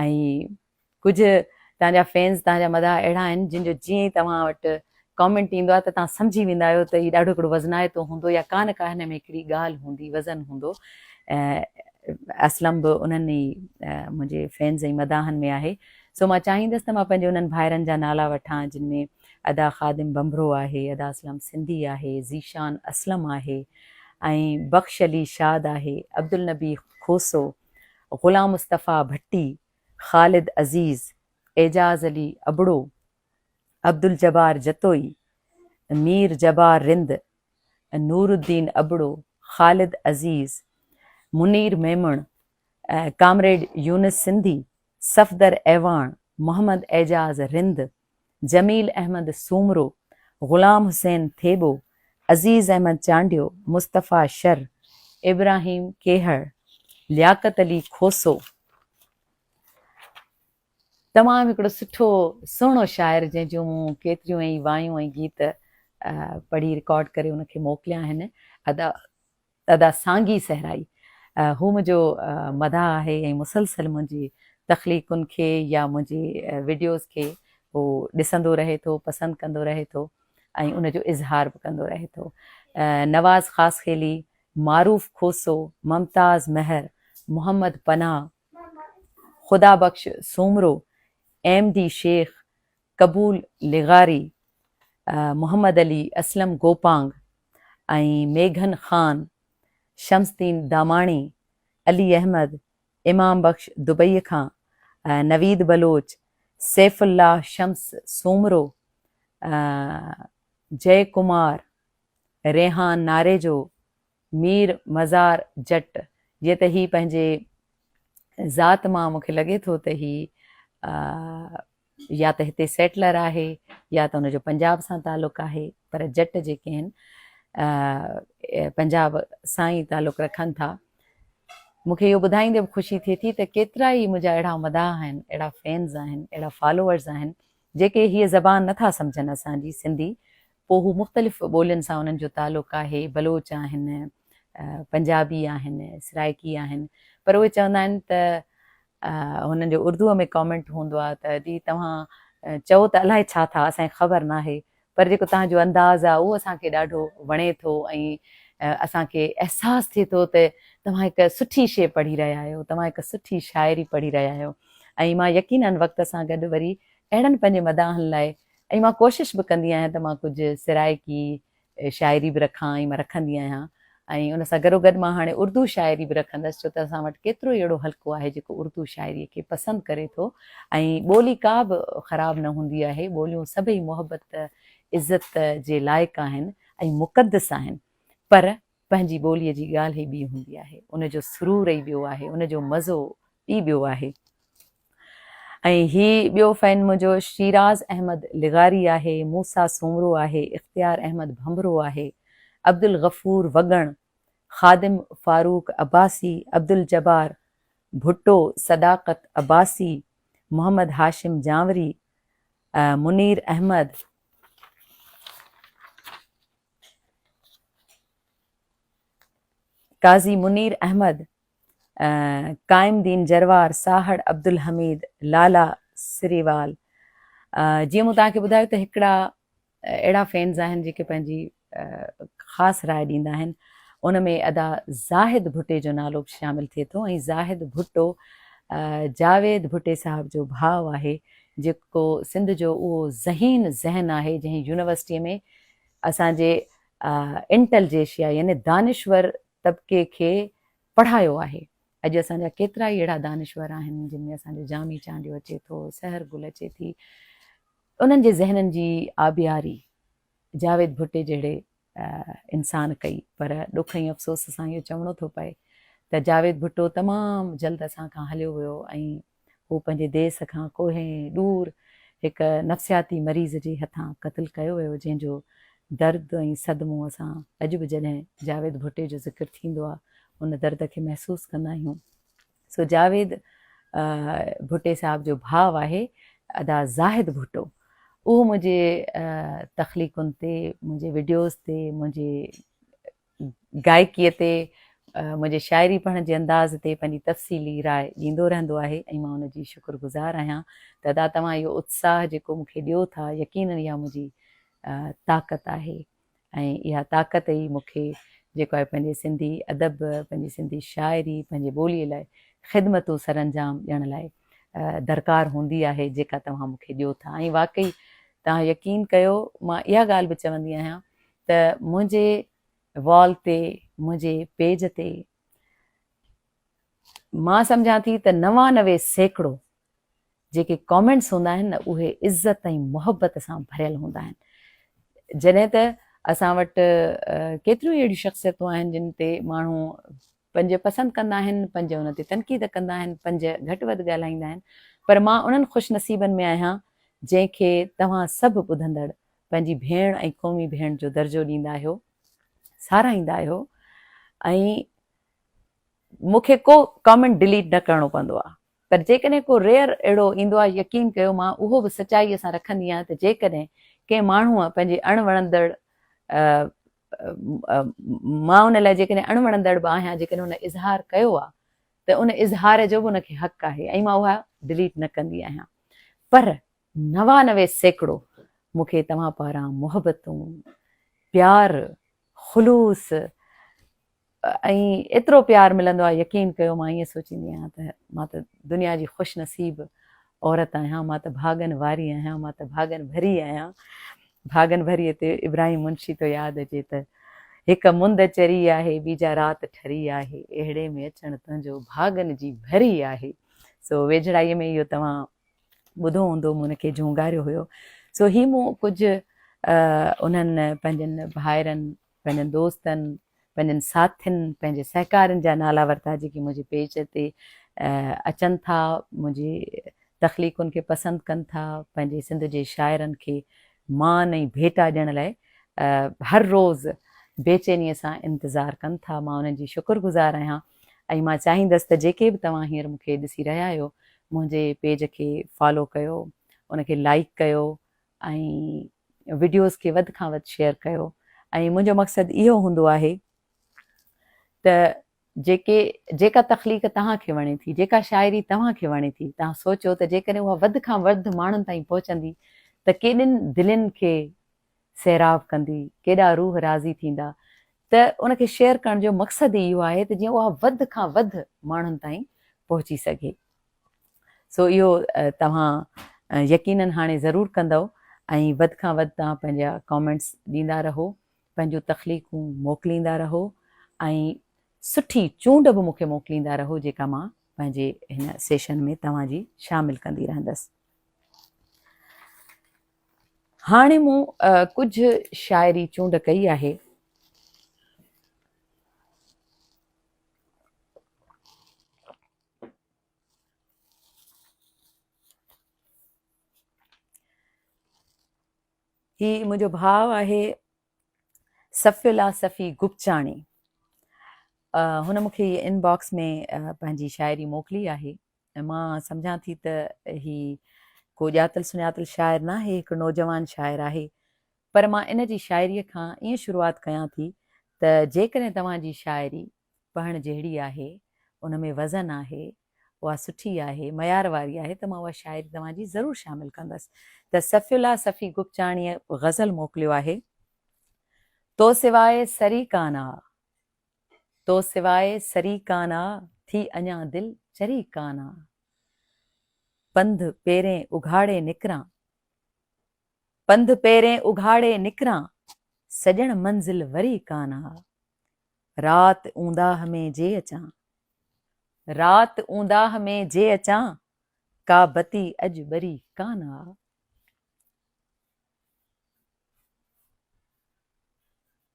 ۽ ڪجهه توهان جا فينز توهان جا مداح اهڙا آهن جن جو جيئن ئي توهان وٽ ڪامينٽ ايندو آهي ته توهان سمجهي ويندا آهيو ته هي ڏاڍو هڪڙو وزنائتو هوندو يا ڪا نه ڪا هن ۾ هڪڙي ڳالهه هوندي وزن هوندو اسلم به انهن ئي منهنجي فينز ۽ مداحن ۾ آهي سو مان چاهيندس ته مان پنهنجي انهن ڀائرن جا نالا وٺان جن ۾ ادا خادم ڀنڀرو آهي ادا اسلم سنڌي آهي ذيشان اسلم آهي ۽ بخش علي شاد آهي عبدالنبي کوسو غلام مصطفيٰ ڀٽي خالد عزيز، اعجاز علي ابڙو، عبدالجبار جتوئي، مير جبار رند، نورالدين ابڙو، خالد عزيز، منير ميمڻ، ڪامريڊ يونس سنڌي، صفدر اعواڻ، محمد اعجاز رند، جميل احمد سومرو، غلام حسين ٿيٻو، عزيز احمد چانڊيو، مصطفيٰ شر، ابراهيم ڪيهر، لياقت علي کوسو. تمام هڪڙو سٺو سهڻو شاعر جنهن جون مون ڪيتريون ئي وايون ۽ گيت پڙهي رڪارڊ ڪري ان کي موڪليا آهن ادا ادا سانگي صحرائي هو منهنجو مداح آهي ۽ مسلسل منهنجي تخليقن کي يا منهنجي وڊيوز کي هو ڏسندو رهي ٿو پسند ڪندو رهي ٿو ۽ ان جو اظهار به ڪندو رهي ٿو. نواز خاصخيلي، معروف کوسو، ممتاز مهر، محمد پناهه، خدا بخش سومرو، ايم ڊي شيخ، قبول لغاري، محمد علي اسلم گوپانگ ۽ ميگهن خان، شمس الدين داماڻي، علي احمد، امام بخش دبئي کان، نويد بلوچ، سيف الله شمس سومرو، جئي ڪمار، ريحان ناريجو، مير مزار جٽ، جيئن ته هي پنهنجي ذات مان مون کي لڳي ٿو ته هي يا ته هتي سيٽلر آهي يا ته ان جو پنجاب سان تعلق آهي پر جٽ جيڪي آهن پنجاب سان ئي تعلق رکن ٿا. مون کي اهو ٻڌائيندي به خوشي ٿئي ٿي ته ڪيترا ئي منهنجا اهڙا مداح آهن، اهڙا فينز آهن، اهڙا فالوورز آهن جيڪي هيء زبان نه ٿا سمجهن اسان جي سنڌي، پوء هو مختلف ٻولين سان انهن جو تعلق آهي، بلوچ آهن، پنجابي آهن، سرائيڪي آهن، پر اهي چوندا آهن ته هنن جو اردوء ۾ ڪامينٽ هوندو آهي ته ادي توهان چئو ته الائي ڇا ٿا اسان کي خبر ناهي پر جيڪو توهان جو انداز آهي اهو اسان کي ڏاڍو وڻي ٿو ۽ اسان کي احساس ٿئي ٿو ته توهان هڪ سٺي شيء پڙهي رهيا آهيو، توهان هڪ سٺي شاعري پڙهي رهيا آهيو ۽ مان يقينن وقت سان گڏ وري اهڙن پنهنجي مداحن لاء ۽ مان ڪوشش به ڪندي آهيان ته مان ڪجهه سرائيڪي شاعري به رکان ۽ مان رکندي آهيان ۽ ان سان گڏوگڏ مان هاڻي اردو شاعري به رکندس ڇو ته اسان وٽ ڪيترو ئي اهڙو حلقو آهي جيڪو اردو شاعري کي پسند ڪري ٿو ۽ ٻولي ڪا به خراب نه هوندي آهي ٻوليون سڀئي محبت عزت جي لائق آهن ۽ مقدس آهن پر پنهنجي ٻوليء جي ڳالهه ئي ٻي هوندي آهي ان جو سرور ئي ٻيو آهي ان جو مزو ئي ٻيو آهي. ۽ هي ٻيو فين منهنجو شيراز احمد لغاري آهي، موسيٰ سومرو آهي، اختيار احمد ڀنڀرو آهي، عبدالغفور وڳڻ، خادم فاروق عباسي، عبدالجبار ڀٽو، صداقت عباسي، محمد هاشم جانوري، منير احمد، قاضي منير احمد، قائم دين جروار، ساهڙ عبدالحميد، لالا سريوال. جيئن مون توهان کي ٻڌايو ته هڪڙا اهڙا فينز آهن جيڪي پنهنجي خاص راء ڏيندا آهن ان ۾ ادا زاهد ڀٽي جو نالو به شامل ٿئي ٿو ۽ زاهد ڀٽو جاويد ڀٽي صاحب جو ڀاء آهي جيڪو سنڌ جو اهو ذهين ذهن آهي جنهن يونيورسٽي ۾ اسان جي انٽلجيشيا يعني دانشور طبقي کي پڙهايو آهي. اڄ اسان جا ڪيترا ئي اهڙا دانشور آهن جن ۾ اسان جو جامي چانڊيو اچي ٿو، سحر گل اچي ٿي. انهن جي ذهنن جي آبياري جاويد ڀٽي جهڙي انسان ڪئي پر ڏک ۽ افسوس سان اهو چوڻو ٿو پئي ته جاويد ڀٽو تمام جلد اسان کان هليو ويو ۽ هو پنهنجي ديس کان ڪوهين ڏور هڪ نفسياتي مريض جي هٿان قتل ڪيو ويو جنهن جو درد ۽ صدمو اسان اڄ به جڏهن جاويد ڀٽي جو ذڪر ٿيندو آهي ان درد کي محسوس ڪندا آهيون سو جاويد ڀٽي صاحب جو ڀاء آهي ادا زاهد ڀٽو اهو منهنجي تخليقن تي منهنجي وڊيوز تي منهنجي گائڪيء تي، منهنجي شاعري پڙهڻ جي انداز تي پنهنجي تفصيلي راء ڏيندو رهندو آهي ۽ مان ان جي شڪر گذار آهيان ته ادا توهان اهو اتساهه جيڪو مون کي ڏيو ٿا يقينن اها منهنجي طاقت آهي ۽ اها طاقت ئي مون کي جيڪو آهي پنهنجي سنڌي ادب، پنهنجي سنڌي شاعري، پنهنجي ٻوليء لاء خدمتون سرانجام ڏيڻ لاء درڪار هوندي آهي جيڪا توهان مون کي ڏيو ٿا ۽ واقعي توهان يقين ڪيو مان اها ڳالهه به چوندي آهيان ته منهنجي وال تي منهنجي پيج تي مان سمجهان ٿي ته 99% جيڪي ڪامينٽس هوندا آهن نه اهي عزت ۽ محبت سان ڀريل هوندا آهن جڏهن ته اسان وٽ ڪيتريون ئي اهڙيون شخصيتون آهن جن تي ماڻهو پنج پسند ڪندا آهن پنج ان تي تنقيد ڪندا آهن پنج گهٽ وڌ ڳالهائيندا آهن پر مان انهن خوش نصيبن ۾ آهيان جنهن کي توهان سڀ ٻڌندڙ پنهنجي ڀيڻ ۽ قومي ڀيڻ جو درجو ڏيندا آهيو، ساراهيندا آهيو ۽ مون کي ڪو ڪامينٽ ڊليٽ نه ڪرڻو پوندو آهي پر جيڪڏهن ڪو ريئر اهڙو ايندو آهي يقين ڪيو مان اهو به سچائيء سان رکندي آهيان ته جيڪڏهن ڪنهن ماڻهوء پنهنجي اڻ وڻندڙ مان ان لاء جيڪڏهن اڻ وڻندڙ به آهيان جيڪڏهن ان اظهار ڪيو آهي ته ان اظهار جو به ان کي حق آهي ۽ مان اها ڊليٽ نه ڪندي آهيان پر 99% مون کي توهان پاران محبتون، پيار، خلوص ۽ ايترو پيار ملندو آهي يقين ڪيو مان ائين سوچيندي آهيان ته مان ته دنيا جي خوش نصيب عورت آهيان مان ته ڀاڳن واري آهيان مان ته ڀاڳن ڀري آهيان ڀاڳن ڀري تي ابراهيم منشي ٿو ياد اچي ته هڪ مند چري آهي ٻي جا رات ٺري آهي اهڙي ۾ اچڻ تنهنجو ڀاڳن جي ڀري آهي سو ويجهڙائي ۾ اهو توهان ٻڌو هوندو مون ان کي جهونگاريو هيو سو هي مون ڪجهه انهن پنهنجن ڀائرن پنهنجن دوستن، پنهنجن ساٿين، پنهنجي سهڪارين جا نالا ورتا جيڪي منهنجي پيج تي اچن ٿا، منهنجي تخليقن کي پسند ڪن ٿا، پنهنجي سنڌ جي شاعرن کي مان ۽ ڀيٽا ڏيڻ لاء هر روز بيچينيء سان انتظار ڪن ٿا، مان انهن جي شڪر گذار آهيان ۽ مان چاهيندس ته جيڪي به توهان هينئر مون کي ڏسي رهيا آهيو، منهنجي پيج کي فالو ڪيو، ان کي لائيڪ ڪيو ۽ وڊيوز کي وڌ کان وڌ شيئر ڪيو ۽ منهنجو مقصد اهو هوندو آهي ته جيڪي جيڪا تخليق توهان کي وڻي ٿي جيڪا شاعري توهان کي وڻي ٿي توهان سوچو ته جيڪڏهن اها وڌ کان وڌ ماڻهن تائين پهچندي ته ڪيڏين دلين کي سيراب ڪندي ڪيڏا روح راضي ٿيندا ته ان کي شيئر ڪرڻ جو مقصد ئي اهو آهي ته جيئن اها وڌ کان وڌ ماڻهن تائين پهچي سگهي سو اهو توهان يقينن هاڻي ضرور ڪندؤ ۽ وڌ کان وڌ توهان پنهنجا ڪامينٽس ڏيندا رهو پنهنجون تخليقون موڪليندا رهو ۽ سٺي چونڊ به مون کي موڪليندا رهو جيڪا مان پنهنجي هن سيشن ۾ توهان جي شامل ڪندي رهندس. هاڻي مون ڪجهه شاعري چونڊ ڪئي آهي. هي منهنجو ڀاء آهي صفي الله صفي گپچاڻي هن مون کي ان باڪس ۾ پنهنجي شاعري موڪلي آهي ۽ مان سمجهان ٿي ته هي ڪو ڄاتل سڃاتل شاعر ناهي هڪ نوجوان شاعر آهي پر مان ان جي شاعري کان ائين شروعات ڪيان ٿي ته جيڪڏهن توهان جي شاعري پڙهڻ جهڙي آهي، ان ۾ وزن آهي، اها سٺي آهي، معيار واري آهي ته مان اها شاعري توهان جي ضرور شامل ڪندس. ته صفي الله صفي گپچاڻيء غزل موڪليو آهي، تو سواء سري ڪان آ، تو سواء سري ڪان آ، ٿي اڃا دل چري ڪان آ. پنڌ پيرين اگهاڙي نڪران، پنڌ پيرين اگهاڙي نڪران، سڄڻ منزل وري ڪان آ. رات اونداهه ۾ جي اچان. رات اونداهه ۾ جي اچان، ڪا بتي اڄ ٻري ڪانه آ.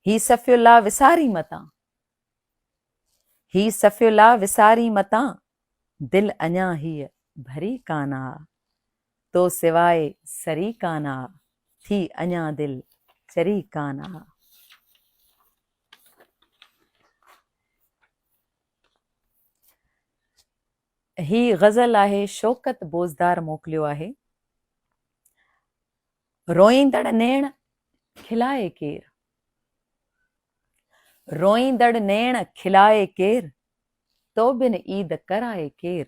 هي صفي الله وسارين متان. هي صفي الله وسارين متان، دل اڃا هيء ڀري ڪانه آ. تو سواء سري ڪانه آ، ٿي اڃا دل چري ڪانه آ. هي غزل آهي شوڪت بوزدار موڪليو آهي. روئيندڙ نيڻ کلائي ڪير. روئيندڙ نيڻ کلائي ڪير، تو بن عيد ڪرائي ڪير.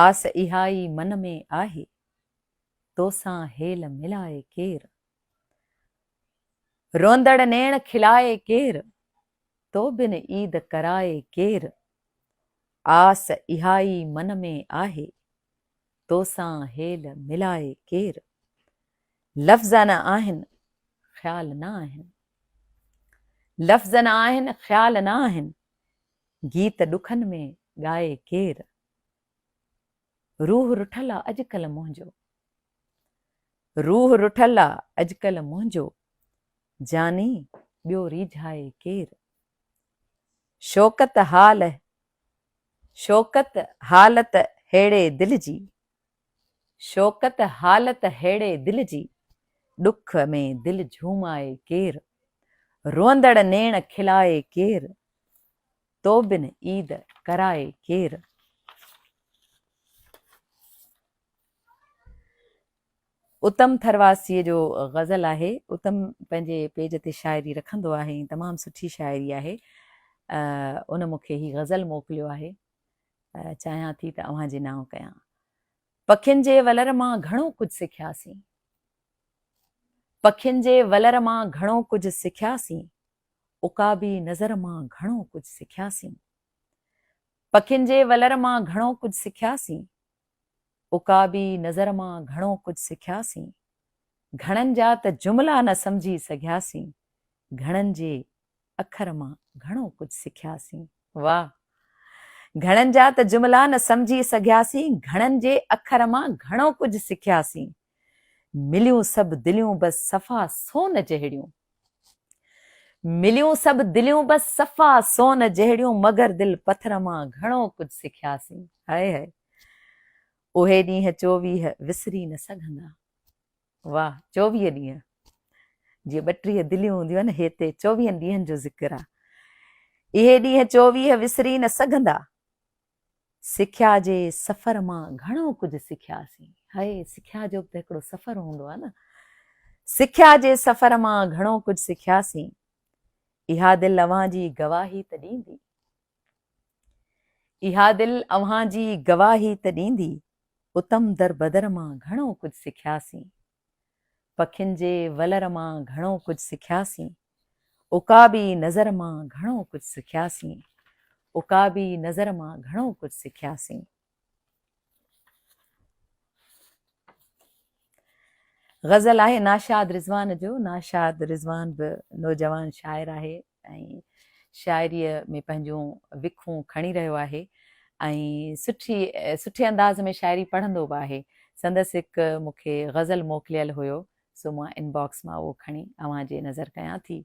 آس اها ئي من ۾ آهي، توسان هيل ملائي ڪير. روئندڙ نيڻ کلائي ڪير، تو بن عيد ڪرائي ڪير. آس اها ئي من ۾ آهي، توسان هيل ملائي ڪير. لفظ نه آهن، خيال نه آهن. لفظ نه آهن، خيال نه آهن، گيت ڏکن ۾ ڳائي ڪير. روح رٺل آ اڄڪلهه منهنجو. روح رٺل آ اڄڪلهه منهنجو، جاني ٻيو ريجهائي ڪير. شوڪت حال شوڪت حالت ههڙي دل جي. شوڪت حالت ههڙي دل جي، ڏک ۾ دل جهومائي ڪير. روئندڙ نيڻ کلائي ڪير، تو بن عيد ڪرائي ڪير. اتم ٿرواسيء جو غزل آهي. اتم پنهنجي پيج تي شاعري رکندو آهي ۽ تمام سٺي شاعري آهي. ان مون کي هي غزل موڪليو آهي. چاهيان ٿي ته اوهان جي نانء ڪيان. پکين جي ولر مان گهڻو ڪجهه سکياسين. پکين جي ولر مان گهڻو ڪجهه سکياسين، عقابي نظر مان گهڻو ڪجهه سکياسين. پکين جي ولر مان گهڻو ڪجهه سکياسين، عقابي نظر مان گهڻو ڪجهه سکياسين. گهڻن جا ته جملا نه سمجهي سگهياسين، گهڻن جي اکر مان گهڻو ڪجهه سکياسين. واهه! گهڻن جا ته جملا نه سمجهي سگهياسين، گهڻن جي اکر مان گهڻو ڪجهه سکياسين. مليون سڀ دليون بس صفا سون جهڙيون. مليون سڀ دليون بس صفا سون جهڙيون، مگر دل پٿر مان گهڻو ڪجهه سکياسين. هائي هائي! اهي ڏينهن 24 وسري نه سگهندا. واهه 24 ڏينهن جيئن 32 دليون هونديون آهن هتي 24 ڏينهن جو ذڪر آهي. اهي ڏينهن 24 وسري نه سگهندا. سکيا جي سفر مان گهڻو ڪجهه سکياسين. هاء سکيا جو به ته هڪڙو سفر هوندو آهي نه. سکيا جي سفر مان گهڻو ڪجهه سکياسين. اها دل اوهان جي گواهي ته ڏيندي. اها دل اوهان جي گواهي ته ڏيندي. اتم در بدر مان گهڻو ڪجهه سکياسين. پکين جي ولر مان گهڻو ڪجهه سکياسين. عقابي نظر مان گهڻو ڪجهه سکياسين. عقابي نظر مان گهڻو ڪجهه سکياسين. غزل آهي ناشاد رضوان جو. ناشاد رضوان به نوجوان شاعر آهي ۽ شاعريء ۾ پنهنجون وکون کڻي رهيو آهي ۽ سٺي سٺي انداز ۾ شاعري پڙهندو به آهي. سندس هڪ مون کي غزل موڪليل هيو سو مان ان باڪس مان اهو کڻي اوهان جي نظر ڪيان ٿي.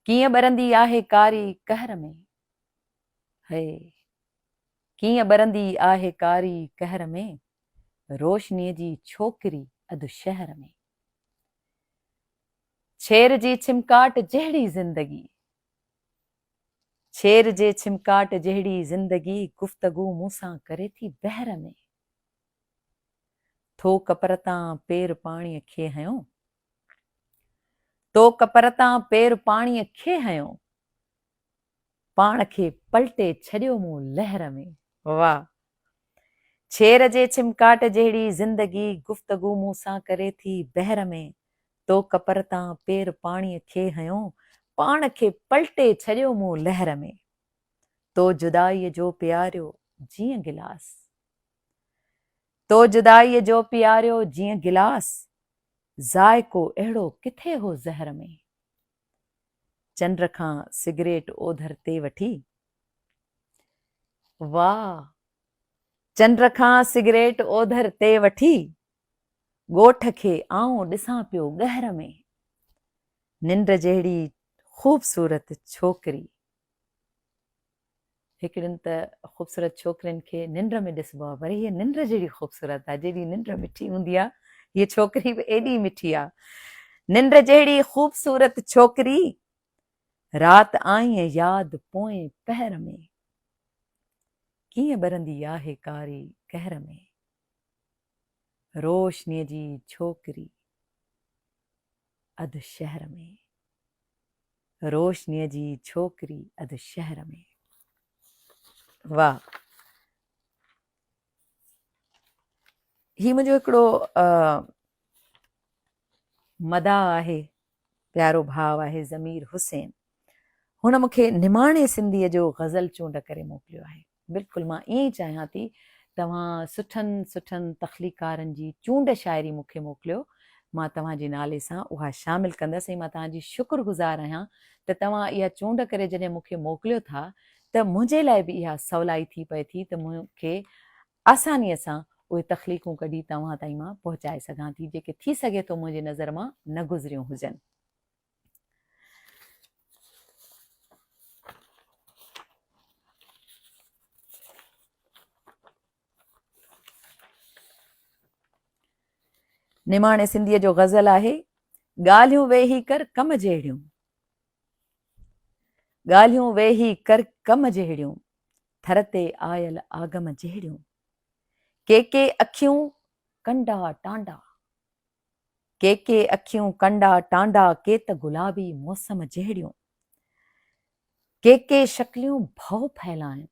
ڪيئن ٻرندي آهي ڪاري قهر ۾، هي ڪيئن ٻرندي آهي ڪاري قهر ۾، روشنيء جي ڇوڪري اڌ شهر ۾. ڇير جي ڇمڪاٽ جهڙي زندگي. ڇير جي ڇمڪاٽ جهڙي زندگي گفتگو مون سان ڪري ٿي بحر ۾. ٿو ڪپر تان پير پاڻيء کي هنيو. تو ڪپر تان پير پاڻيء کي هنيو. پاڻ کي پلٽي ڇڏيو مون لهر ۾. واهه! ڇير جي ڇمڪاٽ جهڙي زندگي گفتگو مون سان ڪري ٿي بحر ۾. تو ڪپر تان پير پاڻيء کي هنيو، پاڻ کي پلٽي ڇڏيو مون لهر ۾. تو جدائيء جو پياريو جيئن گلاس. تو جدائيء جو پياريو جيئن گلاس، ذائقو اهڙو ڪٿي هو زهر ۾. چنڊ کان سگريٽ اوڌر تي وٺي. واهه! چنڊ کان سگريٽ اوڌر تي وٺي، ڳوٺ کي آئون ڏسان پيو ڳهر ۾. ننڊ جهڙي خوبصورت ڇوڪري. هڪڙين ته خوبصورت ڇوڪرين کي ننڊ ۾ ڏسبو آهي پر هيء ننڊ جهڙي خوبصورت آهي. جيڏي ننڊ مٺي هوندي آهي، هيء ڇوڪري به ايڏي مٺي آهي. ننڊ جهڙي خوبصورت ڇوڪري، رات آئين ياد پوئين پهر ۾. ڪيئن ٻرندي آهي ڪاري قهر ۾. روشنيء جي ڇوڪري اڌ شهر ۾. روشنيء جي ڇوڪري اڌ شهر ۾. واهه! هي منهنجو هڪڙو مداح آهي، پيارو ڀاء آهي ضمير حسين. هن مون کي نماڻي سنڌيء جو غزل چونڊ ڪري موڪليو آهي. بلڪل مان ائين ئي چاهيان ٿي توهان سٺن سٺن تخليقارن جي چونڊ شاعري مون کي موڪليو مان توهان جي نالي سان اها شامل ڪندس ۽ مان توهان جي شڪر گذار آهيان ته توهان اها چونڊ ڪري جڏهن مون کي موڪليو ٿا ته منهنجي لاء به اها سولائي ٿي پئي ٿي ته مون کي آساني سان اهي تخليقون ڪڍي توهان تائين مان پهچائي سگهان ٿي جيڪي ٿي سگهي ٿو منهنجي نظر مان نه گذريون هجن. نماڻي سنڌيء جو غزل آهي، ڳالهيون ويهي ڪر ڪم جهڙيون. ڳالهيون ويهي ڪر ڪم جهڙيون، ٿر تي آيل آگم جهڙيون. ڪي ڪي اکيون ڪنڊا ٽانڊا. ڪي ڪي اکيون ڪنڊا ٽانڊا ڪي ته گلابي موسم جهڙيون. ڪي ڪي شڪليون ڀؤ ڦهلائن.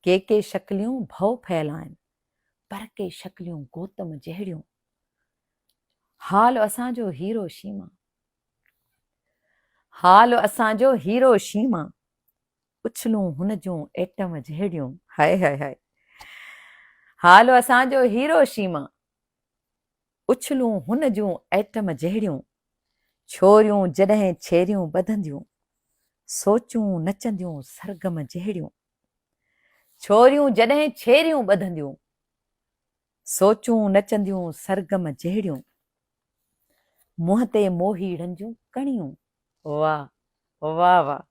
ڪي ڪي شڪليون ڀؤ ڦهلائن پر ڪي شڪليون گوتم جهڙيون. حال اسان جو هيرو شيما، حال اسان جو هيرو شيما، اڇلون هن جون ايٽم جهڙيون، هاء هاء هاء. حال اسان جو هيرو شيما، اڇلون هن جون ايٽم جهڙيون، ڇوريون جڏهن ڇيريون ٻڌنديون، سوچون نچنديون سرگم جهڙيون. ڇوريون جڏهن ڇيريون ٻڌنديون، سوچون نچنديون سرگم جهڙيون. منهن تي موهيڙن جون ڪڻيون، واه واه واه.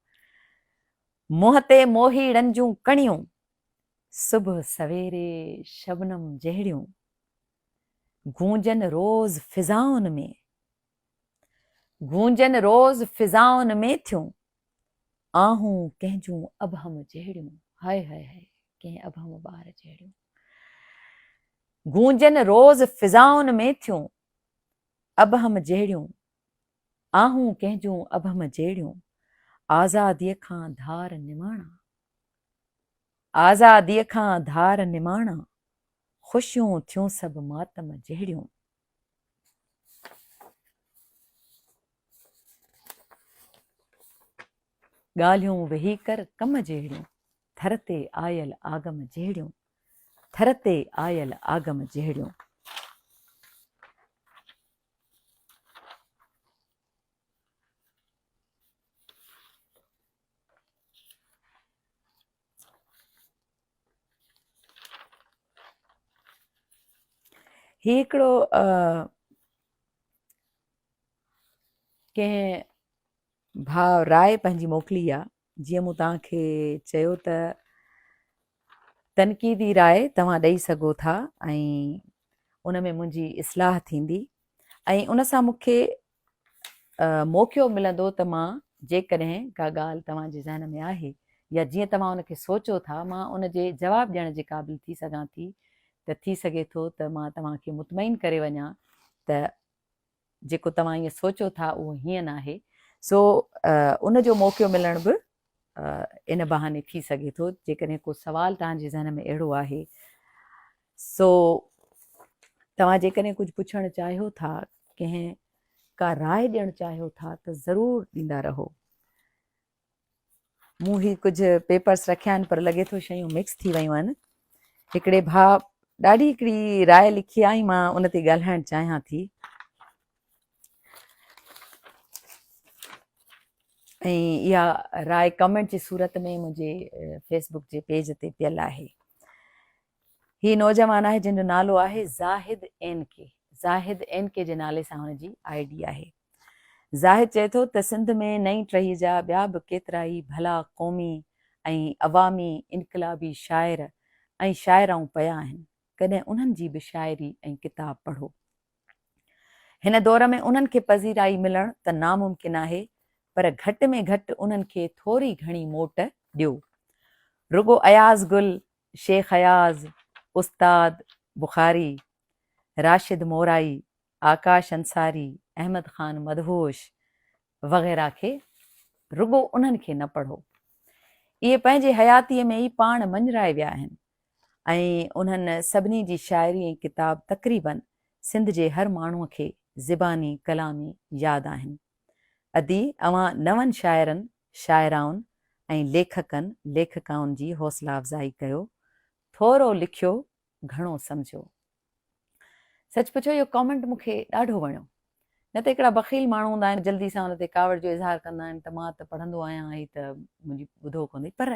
منهن تي موهيڙن جون ڪڻيون، صبح سويري شبنم جهڙيون. گونجن روز فضائن ۾، گونجن روز فضائن ۾ ٿيون، آهون ڪنهن جون ابهم جهڙيون، هاء هاء هاء ڪنهن ابهم ٻار جهڙيون. گونجن روز فضائن ۾ ٿيون، ابهم جهڙيون، آهون ڪنهن جون ابهم جهڙيون، آزاديء کان ڌار نماڻا، آزاديء کان ڌار نماڻا، خوشيون ٿيون سڀ ماتم جهڙيون. ڳالهيون ويهي ڪر ڪم جهڙيون، ٿر تي آيل آگم جهڙيون، ٿر تي آيل آگم جهڙيون. هي هڪڙو ڪنهن ڀاء راء پنهنجي موڪلي آ جيئن مون توهان کي چيو ته تنقيدي راء توهان ڏئي سگهو ٿا ۽ ان ۾ منهنجي اصلاح ٿيندي ۽ ان سان مون کي موقعو ملندو ته مان جيڪڏهن ڪا ڳالهه توهان جي ذهن ۾ آهي يا جيئن توهان ان کي سوچو ٿا مان ان جي جواب ڏيڻ جي قابل ٿي سگهان ٿي ته ٿي سگهي ٿو ته مان توهان کي مطمئن ڪري وڃان ته جيڪو توهان ائين سوچو ٿا اهو هيئن ناهي سو ان جو موقعو ملڻ به ان بهاني ٿي سگهي ٿو جيڪڏهن ڪو سوال توهان جي ذهن ۾ اهڙو آهي سو توهان جيڪڏهن ڪجهه پڇڻ چاهيو ٿا ڪنهن ڪا راء ڏيڻ چاهيو ٿا ته ضرور ڏيندا رهو مون هي ڪجهه پيپرس رکيا آهن پر لڳي ٿو شيون مڪس ٿي ويون آهن هڪڙي ڀاء ڏاڍي هڪڙي راء لکي آهي مان ان تي ڳالهائڻ چاهيان ٿي ۽ اها راء ڪمينٽ جي صورت ۾ منهنجي فيس بڪ جي پيج تي پيل آهي. هي نوجوان آهي جنهن جو نالو آهي Zahid N K Zahid N K جي نالي سان هن جي I D آهي. زاهد چئي ٿو ته سنڌ ۾ نئين ٽهي جا ٻيا به ڪيترائي ڀلا قومي ۽ عوامي انقلابي شاعر ۽ شاعرائون پيا آهن ڪڏهن انهن جي به شاعري ۽ ڪتاب پڙهو. هن دور ۾ انهن کي پذيرائي ملڻ ته ناممڪن آهي پر گهٽ ۾ گهٽ انهن کي ٿوري گهڻي موٽ ڏيو. رڳو اياز گل، شيخ اياز، استاد بخاري، راشد مورائي، آڪاش انصاري، احمد خان مدهوش وغيره کي رڳو انهن کي نه پڙهو. اهي پنهنجي حياتيء ۾ ئي پاڻ مڃرائي ويا آهن ۽ انهن سڀني جي شاعري ۽ ڪتاب تقريباً سنڌ جي هر ماڻهوء کي زباني ڪلامي ياد آهن. ادي اوهان نون شاعرن، شاعرائن ۽ ليکڪن، ليکڪائن جي حوصلا افزائي ڪيو. ٿورو لکيو، گهڻو سمجهيو. سچ پڇو اهو ڪامينٽ مون کي ڏاڍو وڻيو. نه ته هڪڙا بخيل ماڻهو هوندا آهن جلدي سان ان تي ڪاوڙ جو اظهار ڪندا آهن ته مان ته پڙهندو آهيان هي ته منهنجي ٻڌو ڪونهي پر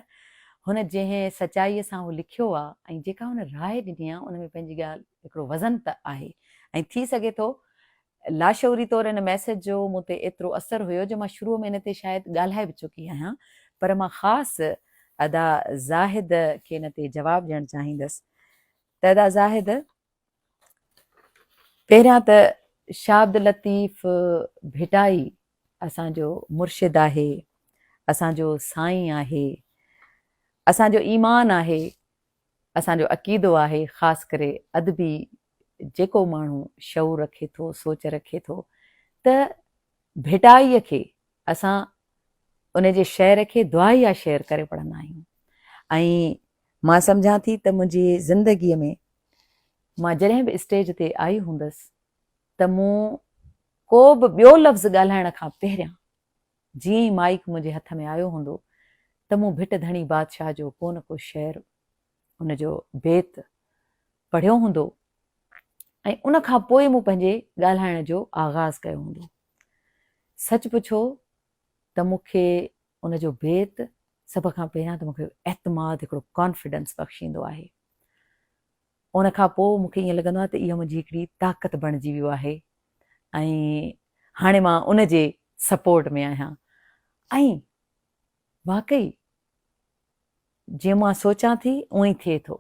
هن جنهن سچائيء سان اهو لکيو آهي ۽ جيڪا هن راء ڏني آهي ان ۾ پنهنجي ڳالهه هڪڙو وزن ته آهي ۽ ٿي سگهي ٿو لاشعوري طور ان ميسيج جو مون تي ايترو اثر هيو جو مان شروع ۾ ان تي شايد ڳالهائي به چڪي آهيان پر مان خاص ادا زاهد کي ان تي جواب ڏيڻ چاهيندس ته ادا زاهد پهريان ته شاهه عبداللطيف ڀٽائي اسان جو مرشد آهي، اسان جو سائين آهي، اسان جو ايمان آهي، اسان جو عقيدو آهي، خاص ڪري ادبي جيڪو ماڻهو شعور رکي ٿو، سوچ رکي ٿو ته ڀٽائيء کي اسان ان جي شعر کي دعائيه شعر ڪري پڙهندا آهيون ۽ مان سمجهان ٿي ته منهنجي زندگيء ۾ مان جڏهن به اسٽيج تي آئي هوندس ته مون ڪو به ٻيو لفظ ڳالهائڻ کان پهريان جيئن ئي مائيڪ منهنجي هٿ ۾ آيو هوندو ته مون ڀٽ ڌڻي بادشاهه جو ڪو نه ڪو شعر ان جو بيت پڙهيو هوندو ۽ ان کان پوء مون پنهنجي ڳالهائڻ جو آغاز ڪيو هوندو. سچ پڇو ته مون کي ان جو بيت سڀ کان پهريان ته مون کي اعتماد هڪڙو ڪانفيڊنس بخشيندو آهي. ان کان پوء مون کي ائين لڳندو آهي ته اها منهنجي هڪڙي طاقت بڻجي ويو آهي ۽ هاڻي مان ان جي سپورٽ ۾ آهيان ۽ واقعي جيئن مان سوچان ٿي اونئين ئي ٿئي ٿو